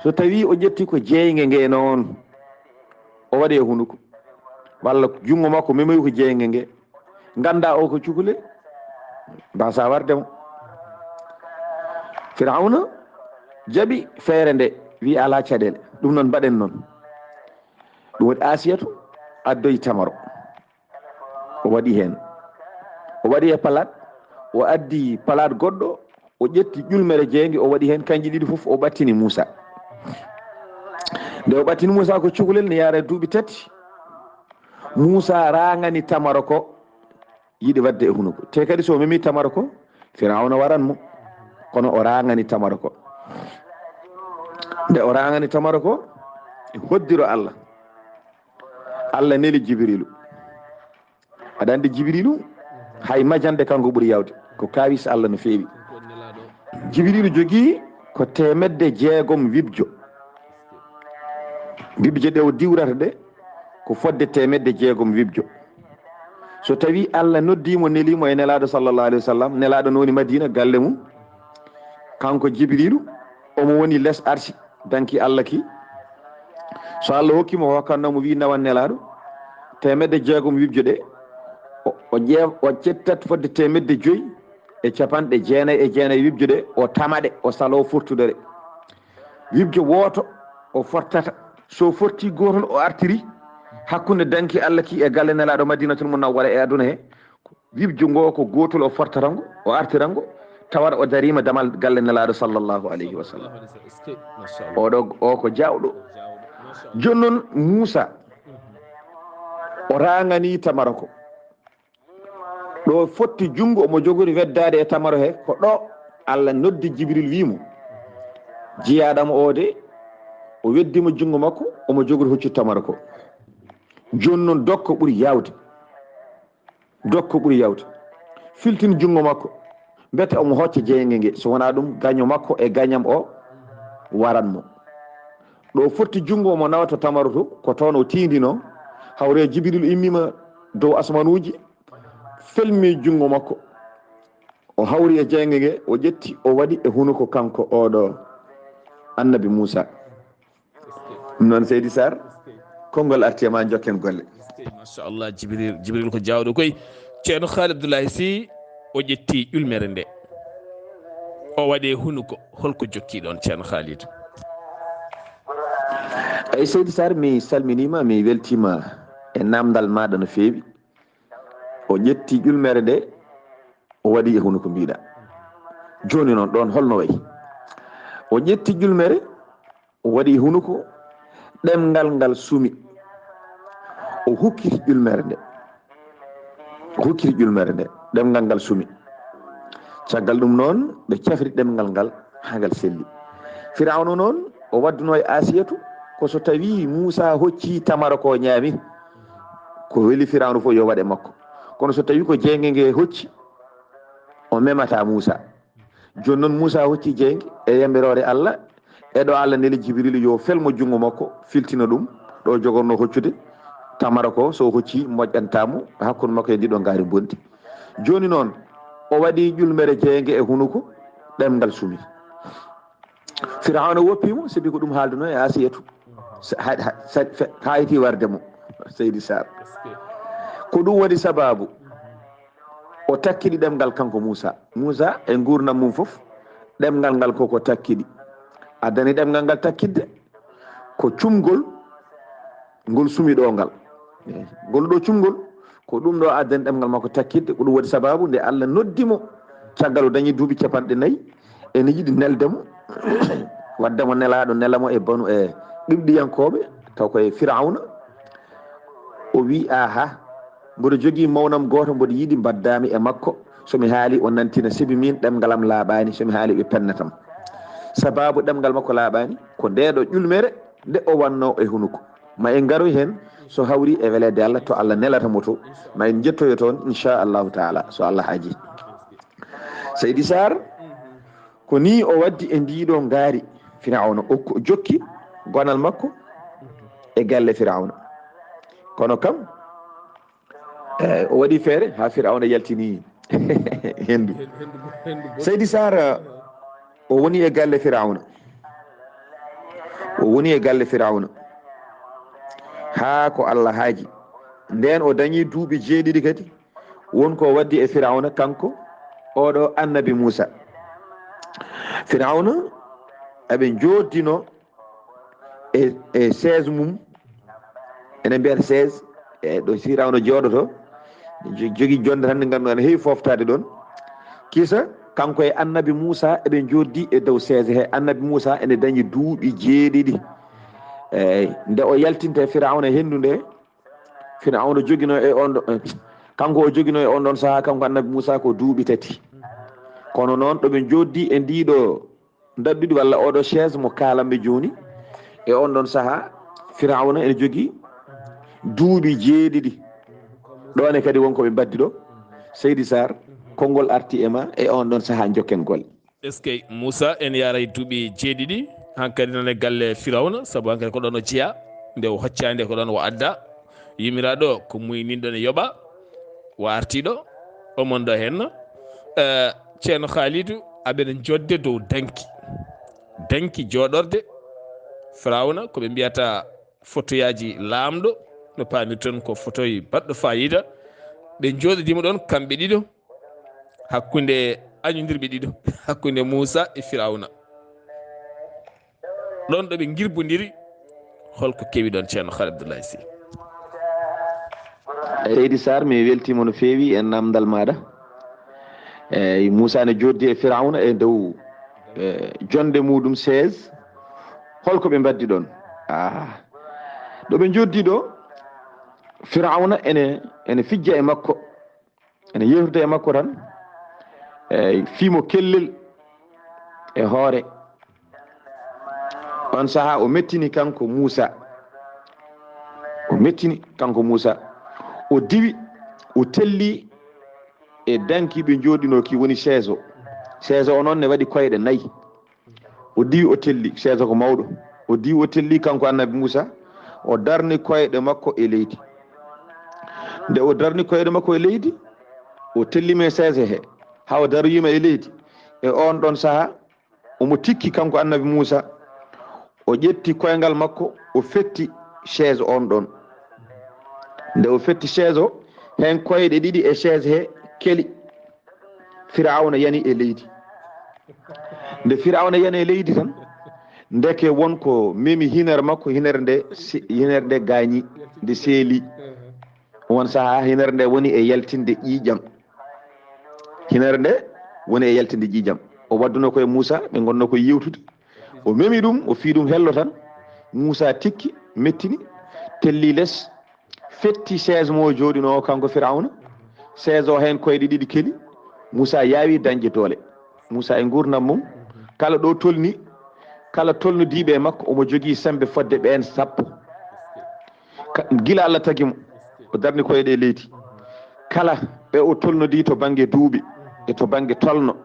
So tawi o ƴetti ko jeynge nge noon, o waɗi e hunuko, walla junngo makko memoyi ko jeynge nge, ngannda o ko cukalel, mbasa warde mo. Firawna jaɓi feere nde, wi alaa caɗeele, ɗum noon mbaɗen noon. Ɗum waɗi Asiyatu addoyi tamaro. O waɗi heen. O waɗi e palaat, o addi palaat goɗɗo, o ƴetti ƴulmere jeynge, o waɗi heen kanji ɗiɗi fof, o ɓattini Muusa. Nde o ɓattini Muusa ko cukalel ne yaara e duuɓi tati. Muusa raŋani tamaro ko yiɗi waɗde e hunuko. Te kadi so o memi tamaro ko, Firawna waran mo. Kono o raŋani tamaro ko. Nde o raŋani tamaro ko, e hoddiro Allah. Allah neli Jibriilu. Aɗa anndi Jibriilu, hay majande kanko ɓuri yawde. Ko kaawis Allah no feewi. Jibriilu jogii ko teemedde jeegom wibjo. Wibje ɗe o diwrata ɗe, ko fodde teemedde jeegom wibjo. So tawi Allah noddi mo, neli mo e Nelaaɗo sallallahu alayhi wa sallam, Nelaaɗo no woni Madiina, galle mum, kanko Jibriilu, omo woni les arsi, danki Allah ki. So Allah hokki mo, o hokkanno mo, wi nawan Nelaaɗo, teemedde jeegom wibjo ɗe, o, o ƴeew-, o ƴettat fodde teemedde joyi e capanɗe jeenayi e jeenayi wibjo ɗe, o tama ɗe, o salo fortude ɗe. Wibjo wooto, o fortata. So forti gootol, o artiri hakkunde danki Allah ki e galle Nelaaɗo Madiinatul Munawwara e aduna he. Wibjo ngo ko gootol, o fortata ngo, o artira ngo, tawata o dariima damal galle Nelaaɗo sallallahu alayhi wa sallam. Oɗo, o ko jaawɗo. Jooni noon Muusa, o raŋani tamaro ko. Ɗo fotti junngo omo jogori weddaade e tamaro he, ko ɗo Allah noddi Jibril, wii mo, "Jiyaaɗo am o de," o weddi mo junngo makko, omo jogori hoccu tamaro ko. Jooni noon dokko ɓuri yaawde. Dokko ɓuri yaawde. Filtin junngo makko. Mbete omo hocca jeynge nge. So wonaa ɗum, gaño makko e gañam o waran mo. Ɗo fotti junngo omo nawa to tamaro to, ko toon o tiindino. Hawre Jibril immiima dow asmanuuji, felmi junngo makko. O hawri e jeynge nge, o ƴetti, o waɗi e hunuko kanko oɗo Annabi Muusa. Ɗum noon, Seydi Sarr, konngol arti e ma, njokken golle. Machallah, Jibril, Jibril ko jaawɗo koy. Ceerno Khalid Abdoulaye Sy, o ƴetti ƴulmere nde, o waɗi e hunuko. Holko jokki ɗoon, Ceerno Khalid? Eyi, Seydi Sarr, mi salminiima, mi weltiima e naamndal maaɗa no feewi. O ƴetti ƴulmere nde, o waɗi e hunuko, mbiɗa. Jooni noon, ɗoon holno wayi? O ƴetti ƴulmere, o waɗi e hunuko, ɗemngal ngal sumi. O hukkiti ƴulmere nde. O hukkiti ƴulmere nde, ɗemngal ngal sumi. Caggal ɗum noon, ɓe cafri ɗemngal ngal haa ngal selli. Firawna noon, o wadduno e Asiyatu, ko so tawi Muusa hocci tamaro ko ñaami, ko weli Firawna fof yo waɗ e makko. Kono so tawi ko jeynge nge hocci, o memata Muusa. Jooni noon Muusa hocci jeynge e yamiroore Allah, e ɗo Allah neli Jibril yo felmo junngo makko, filtina ɗum, ɗo jogorno hoccude tamaro ko, so hocci moƴƴanta mo hakkunde makko e ndiɗo ngaari bonti. Jooni noon, o waɗi ƴulmere jeynge e hunuko, ɗemngal sumi. Firawna woppi mo, sabi ko ɗum haalduno e Asiyatu. Sa-, ha-, ha-, sa-, fe-, hayti warde mo, Seydi Sarr. Ko ɗum waɗi sababu o takkidi ɗemngal kanko Muusa. Muusa e nguurndam mum fof, ɗemngal ngal koko takkidi. Addani ɗemngal ngal takkidde ko cumgol ngol sumi ɗo ngal. Eyi, ngol ɗo cumgol, ko ɗum ɗo addani ɗemngal makko takkidde, ko ɗum waɗi sababu nde Allah noddi mo Caggal o dañi duuɓi capanɗe nayi, ene yiɗi nelde mo, wadde mo nelaaɗo, nela mo e banu, e Qibɗiyankooɓe, taw koye Firawna. O wi: "Aha, mboɗo jogii mawnam gooto, mboɗo yiɗi mbaddaami e makko. So mi haali, o nantina, sibi min ɗemngal am laaɓaani. So mi haali, ɓe pennatam." Sabaabu ɗemngal makko laaɓaani, ko ndeeɗo ƴulmere nde o wanno e hunuko. Ma en ngaroy heen, so hawri e weleede Allah, to Allah nelata mo to. Ma en njettoyo toon, inchallahu taala, so Allah haaji. Seydi Sarr, ko nii o waddi e ndiiɗo ngaari Firawna. O ko-, jokki gonal makko e galle Firawna. Kono kam, eh, o waɗi feere haa Firawna yaltini henndu. Seydi Sarr, o woni e galle Firawna. O woni e galle Firawna. Haa ko Allah haaji. Ndeen o dañi duuɓi jeeɗiɗi kadi. Won ko waddi e Firawna kanko, oɗo annabi Muusa. Firawna, eɓe njooddino e, e chaise mum. Enen mbiyata chaise, e ɗo Firawna jooɗoto. Jo-, jogii jonde tan nde ngannduɗaa ne heewi fooftaade ɗoon. Kisa, kanko e annabi Muusa eɓe njooddii e dow chaise he. Annabi Muusa ene dañi duuɓi jeeɗiɗi. Eey, nde o yaltinta e Firawna henndu nde, Firawna joginoo e on ɗo-, kanko o joginoo e on ɗoon sahaa, kanko annabi Muusa ko duuɓi tati. Kono noon ɗo ɓe njooddii e ndiiɗo ndaɗɗudi walla oɗo chaise mo kaalanmi jooni, e on ɗoon sahaa, Firawna ene jogii duuɓi jeeɗiɗi. Ɗoon e kadi won ko ɓe mbaddi ɗo. Seydi Sarr, konngol arti e ma e on ɗoon sahaa, njokken golle. Eskey, Muusa en yaaray duuɓi jeeɗiɗi, hankadi nane galle Firawna, sabu hankadi ko ɗoon o jeyaa, nde o hoccaande ko ɗoon o adda. Yumiraaɗo ko muyninɗo ne yoɓa, o artiiɗo, o monɗo heen. Eh, Ceerno Haalidu, aɓeɗe jodde dow danki. Danki jooɗorde Firawna, ko ɓe mbiyata fotoyaaji laamɗo, no paamirton ko fotoy baɗɗo faayiida. Ɓe njooɗodiima ɗoon kamɓe ɗiɗo, hakkunde añondirɓe ɗiɗo, hakkunde Muusa e Firawna. Ɗoon ɗo ɓe ngirbondiri, holko kewi ɗoon, Ceerno Haali Abdullahi Sih? Seydi Sarr, mi weltiima no feewi e naamndal maaɗa. Eey, Muusa ne jooɗdi e Firawna e dow, e, jonde muuɗum chaise. Holko ɓe mbaddi ɗoon? Ah, ɗo ɓe njooɗdi ɗo, Firawna ene, ene fijja e makko, ene yeewtida e makko tan, eey, fii mo kellel e hoore. On sahaa o mettini kanko Muusa. O mettini kanko Muusa. O diwi, o telli e danki ɓe njooɗinoo ki, woni chaise o. Chaise o noon ne waɗi koyɗe nayi. O diwi, o telli, chaise ko mawɗo. O diwi, o telli kanko annabi Muusa. O darni koyɗe makko e leydi. Nde o darni koyɗe makko e leydi, o telli men chaise he. Haa o daroyiima e leydi. E on ɗoon sahaa, omo tikki kanko annabi Muusa, o ƴetti koyngal makko, o fetti chaise on ɗoon. Nde o fetti chaise o, heen koyɗe ɗiɗi e chaise he keli, Firawna yani e leydi. Nde Firawna yani e leydi tan, ndeke won ko memi hinere makko, hinere nde si-, hinere nde gaañi, nde seeli. Oon sahaa, hinere nde woni e yaltinde ƴiiƴam. Hinere nde woni e yaltinde ƴiiƴam. O waddunoo ko e Muusa, ɓe ngonnoo ko yeewtude. O memi ɗum, o fii ɗum hello tan. Muusa tikki, mettini, telli les, fetti chaise mo o jooɗinoo o, kanko Firawna. Chaise o heen koyɗe ɗiɗi keli. Muusa yaawi dañde doole. Muusa e nguurndam mum, kala ɗo tolni, kala tolnodiiɓe e makko, omo jogii semmbe fodde ɓeen sappo. Ka-, gila Allah tagi mo, o darni koyɗe e leydi. Kala ɓe o tolnodii to bannge duuɓi e to bannge tolno,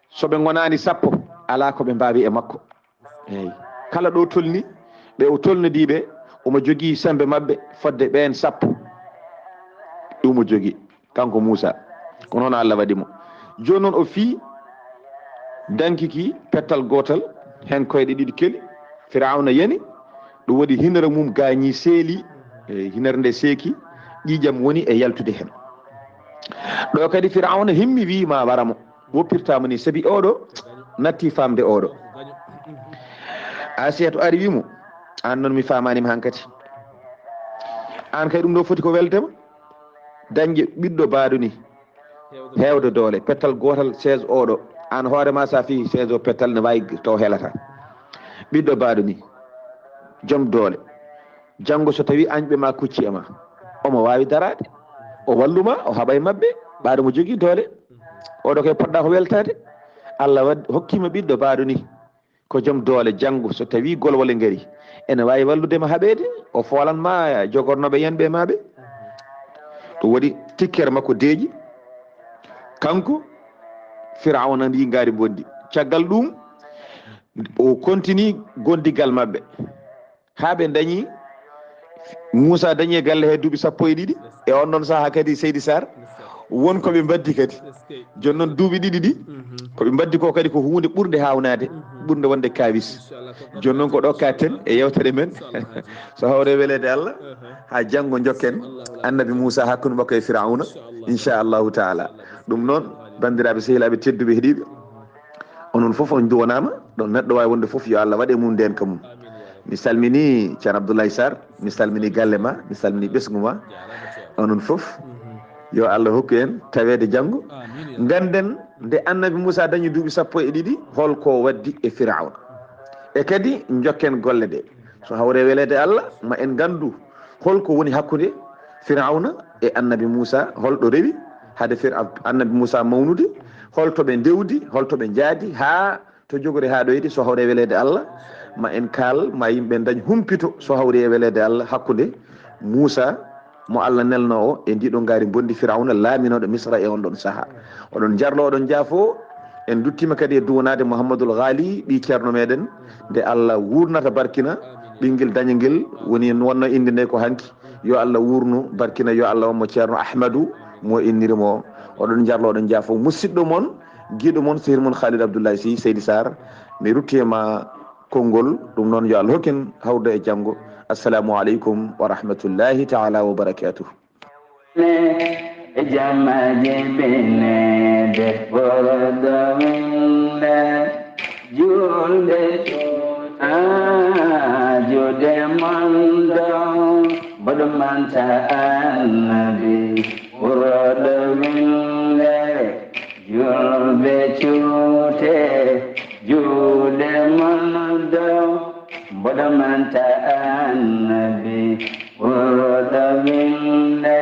so ɓe ngonaani sappo, alaa ko ɓe mbaawi e makko. Eey. Kala ɗo tolni, ɓe o tolnodii ɓe, omo jogii semmbe maɓɓe fodde ɓeen sappo. Ɗum o jogii, kanko Muusa. Ko noon Allah waɗi mo. Jooni noon o fii danki ki pettal gootal, heen koyɗe ɗiɗi keli. Firawna yani, ɗum waɗi hinere mum gaañi seeli, eey, hinere nde seeki, ƴiiƴam woni e yaltude heen. Ɗo kadi Firawna himmi, wii ma wara mo. Woppirtaama ni, sabi oɗo natti famde oɗo. Asiyatu ari wi mo, "Aan noon mi faamaani ma hankati. Aan kay ɗum ɗo foti ko welde ma. Dañde ɓiɗɗo baaɗo ni. Heewde doole, pettal gootal, chaise oɗo. Aan hoore ma, so a fii chaise o pettal, ne waawi taw helata. Ɓiɗɗo baaɗo ni, jom doole. Janngo so tawii añɓe ma kucci e ma, omo waawi daraade. O wallu ma, o haɓa e maɓɓe, ɓaaɗo mo jogii doole. Oɗo kay poɗɗa ko weltaade. Allah wad-, hokkii ma ɓiɗɗo baaɗo ni. Ko jom doole, janngo so tawii golwole ngari, ene waawi wallude ma haɓeede, o foolan ma jogornooɓe yanɓe ma ɓe. Ɗum waɗi tikkere makko deeƴi. Kanko, Firawna ndi ngaari mbondi. Caggal ɗum, o continue gondigal maɓɓe. Haa ɓe ndañi, Muusa dañi e galle he duuɓi sappo e ɗiɗi. E on ɗon sahaa kadi, Seydi Sarr, won ko ɓe mbaddi kadi. Jooni noon, duuɓi ɗiɗi ɗi, ko ɓe mbaddi ko kadi ko huunde ɓurnde haawnaade, ɓurnde wonde kaawis. Jooni noon, ko ɗo kaaten e yewtere men. So hawre weleede Allah, haa janngo njokken Annabi Muusa hakkunde makko e Firawna, inchallahu taala. Ɗum noon, banndiraaɓe, sehilaaɓe tedduɓe heɗiiɓe, onon fof on nduwanaama, ɗo neɗɗo waawi wonde fof, yo Allah waɗ e mum ndeenka mum. Mi salminii Ceerno Abdoulaye Sarr, mi salminii galle ma, mi salminii ɓesngu ma. Onon fof, yo Allah hokku en taweede janngo. Ngannden nde Annabi Muusa dañi duuɓi sappo e ɗiɗi, hol ko waddi e Firawna. E kadi njokken golle ɗe. So hawre weleede Allah, ma en nganndu hol ko woni hakkunde Firawna e Annabi Muusa, hol ɗo rewi hade Fir-, Annabi Muusa mawnude, hol to ɓe ndewdi, hol to ɓe njaadi, haa to jogori haa ɗoyde, so hawri e weleede Allah, ma en kaal, ma yimɓe ndañ humpito, so hawri e weleede Allah, hakkunde Muusa mo Allah nelnoo o e ndiɗo ngaari mbondi Firawna, laaminooɗo Misra e on ɗon sahaa. Oɗon njarlo, oɗon njaafo. En nduttiima kadi e duwanaade Muhammadul Ghali, ɓii ceerno meɗen, nde Allah wuurnata barkina, ɓinngel dañangel woni, wonno innde nde ko hanki. Yo Allah wuurnu, barkina, yo Allah won mo Ceerno Ahmadu mo inniri mo. Oɗon njarlo, oɗon njaafo. Musidɗo mon, giɗo mon, sehil mon Khalid Abdoulaye Sy, Seydi Sarr, mi rutti e ma konngol, ɗum noon yo Allah hokkin hawrude e janngo. Assalamu aleykum wa rahmatullahi taala wa barakatuh. E jamma jibinede ɓurɗo winde julde cuuta juuɗe mon dow mboɗo manta annabi ɓurɗo winde julɓe cuute juuɗe mon dow mboɗo manta annabi ɓurɗo winde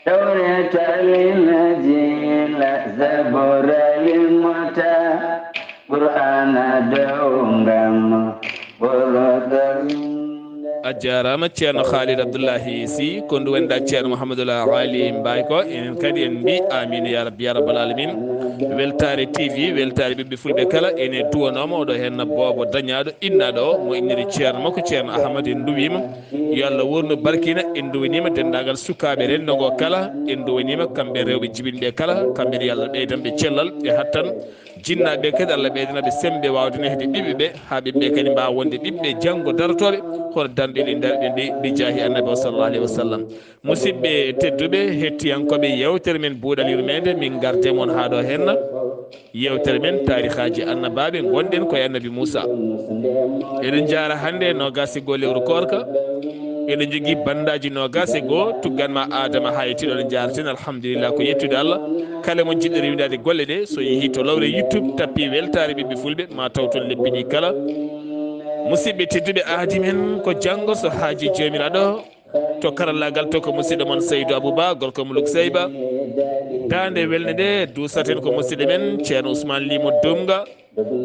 Tawreeta, Linjiila, Zabuura, Limota, Qur'aana dow ngam ɓurɗo winde. A jaaraama Ceerno Khalid Abdoulahi Sy, ko ndu wonda Ceerno Mouhamadoul Ali Mbaye ko, enen kadi en mbi amin ya rabbi ya rabbal alamin. Weltaare T V, weltaare ɓiɓɓe fulɓe kala, ene duwanooma oɗo heen boobo dañaaɗo, innaaɗo o, mo inniri ceerno makko Ceerno Ahmad, en nduwiima. Yo Allah wuurnu barkina, en nduwaniima denndaangal sukaaɓe renndo ngo kala, en nduwaniima kamɓe rewɓe jibinɓe kala, kamɓe ne yo Allah ɓeydan ɓe cellal, ɓe hattan. Jinnaaɓe kadi Allah ɓeydana ɓe semmbe waawde nehde ɓiɓɓe ɓe, haa ɓiɓɓe kadi mbaawa wonde ɓiɓɓe janngo darotooɓe, hono darnde ɗe darɗen ɗe, bi jaahi Annabi o sallallahu alayhi wa sallam. Musidɓe tedduɓe, hettiyankooɓe yeewtere men Buuɗal Yurmeende, min ngarde mon haa ɗo henna. Yeewtere men taarikaaji annabaaɓe, ngonɗen koye Annabi Muusa. Eɗen njaara hannde noogaas e goo lewru koorka. Eɗen njogii banndaaji noogaas e goo, tuggan ma Aadama haa e tiiɗo, eɗen njaaraten, alhamdulillah, ko yettude Allah. Kala mo jiɗɗo rewindaade golle ɗe, so yehii to lowre YouTube, tappi weltaare ɓiɓɓe fulɓe, ma taw toon lebbi ɗi kala. Musidɓe tedduɓe, aadi men ko janngo so haaji Joomiraaɗo. To karallaagal to ko musidɗo mon Seydou Abouba, gorko mo Lukseyba. Daande welnde nde duusaten ko musidɗo men Ceerno Ousmane Limo Dumga.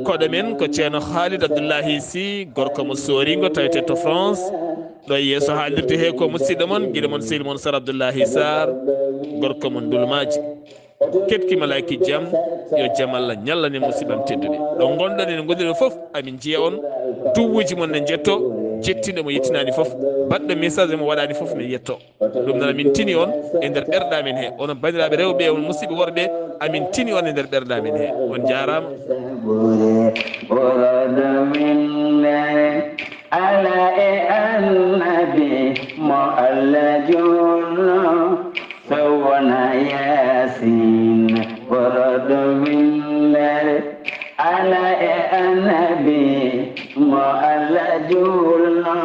Koɗo men ko Ceerno Khalid Abdoulahi Sy, gorko mo Sooringo, tawete to France. Ɗo e yeeso haalirde he ko musidɗo mon, giɗo mon, sehil mon Sar Abdoulahi Sarr, gorko mo Ndulmaaji. Keɗki malaaki jam, yo jam Allah ñallan en musidɓam tedduɓe. Ɗo ngonɗon ene ngonɗen fof, amin njiya on. Duwuuji mon ne njetto, jettinɗo mo yettinaani fof, baɗɗo message mo waɗaani fof ne yetto. Ɗum noon amin tini on e nder ɓerɗe amen he. Onon banndiraaɓe rewɓe e on musidɓe worɓe, amin tini on e nder ɓerɗe amen he. On njaaraama. Ala e annabi mo Allah juulno, so wona Yaasin ɓurɗo winde. Ala e annabi mo Allah juulno,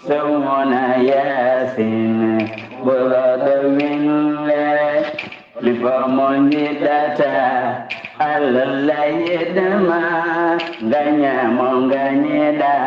so wona Yaasin ɓurɗo winde. Ko mo njiɗata, Allah yiɗma, ngaña mo ngañiɗa.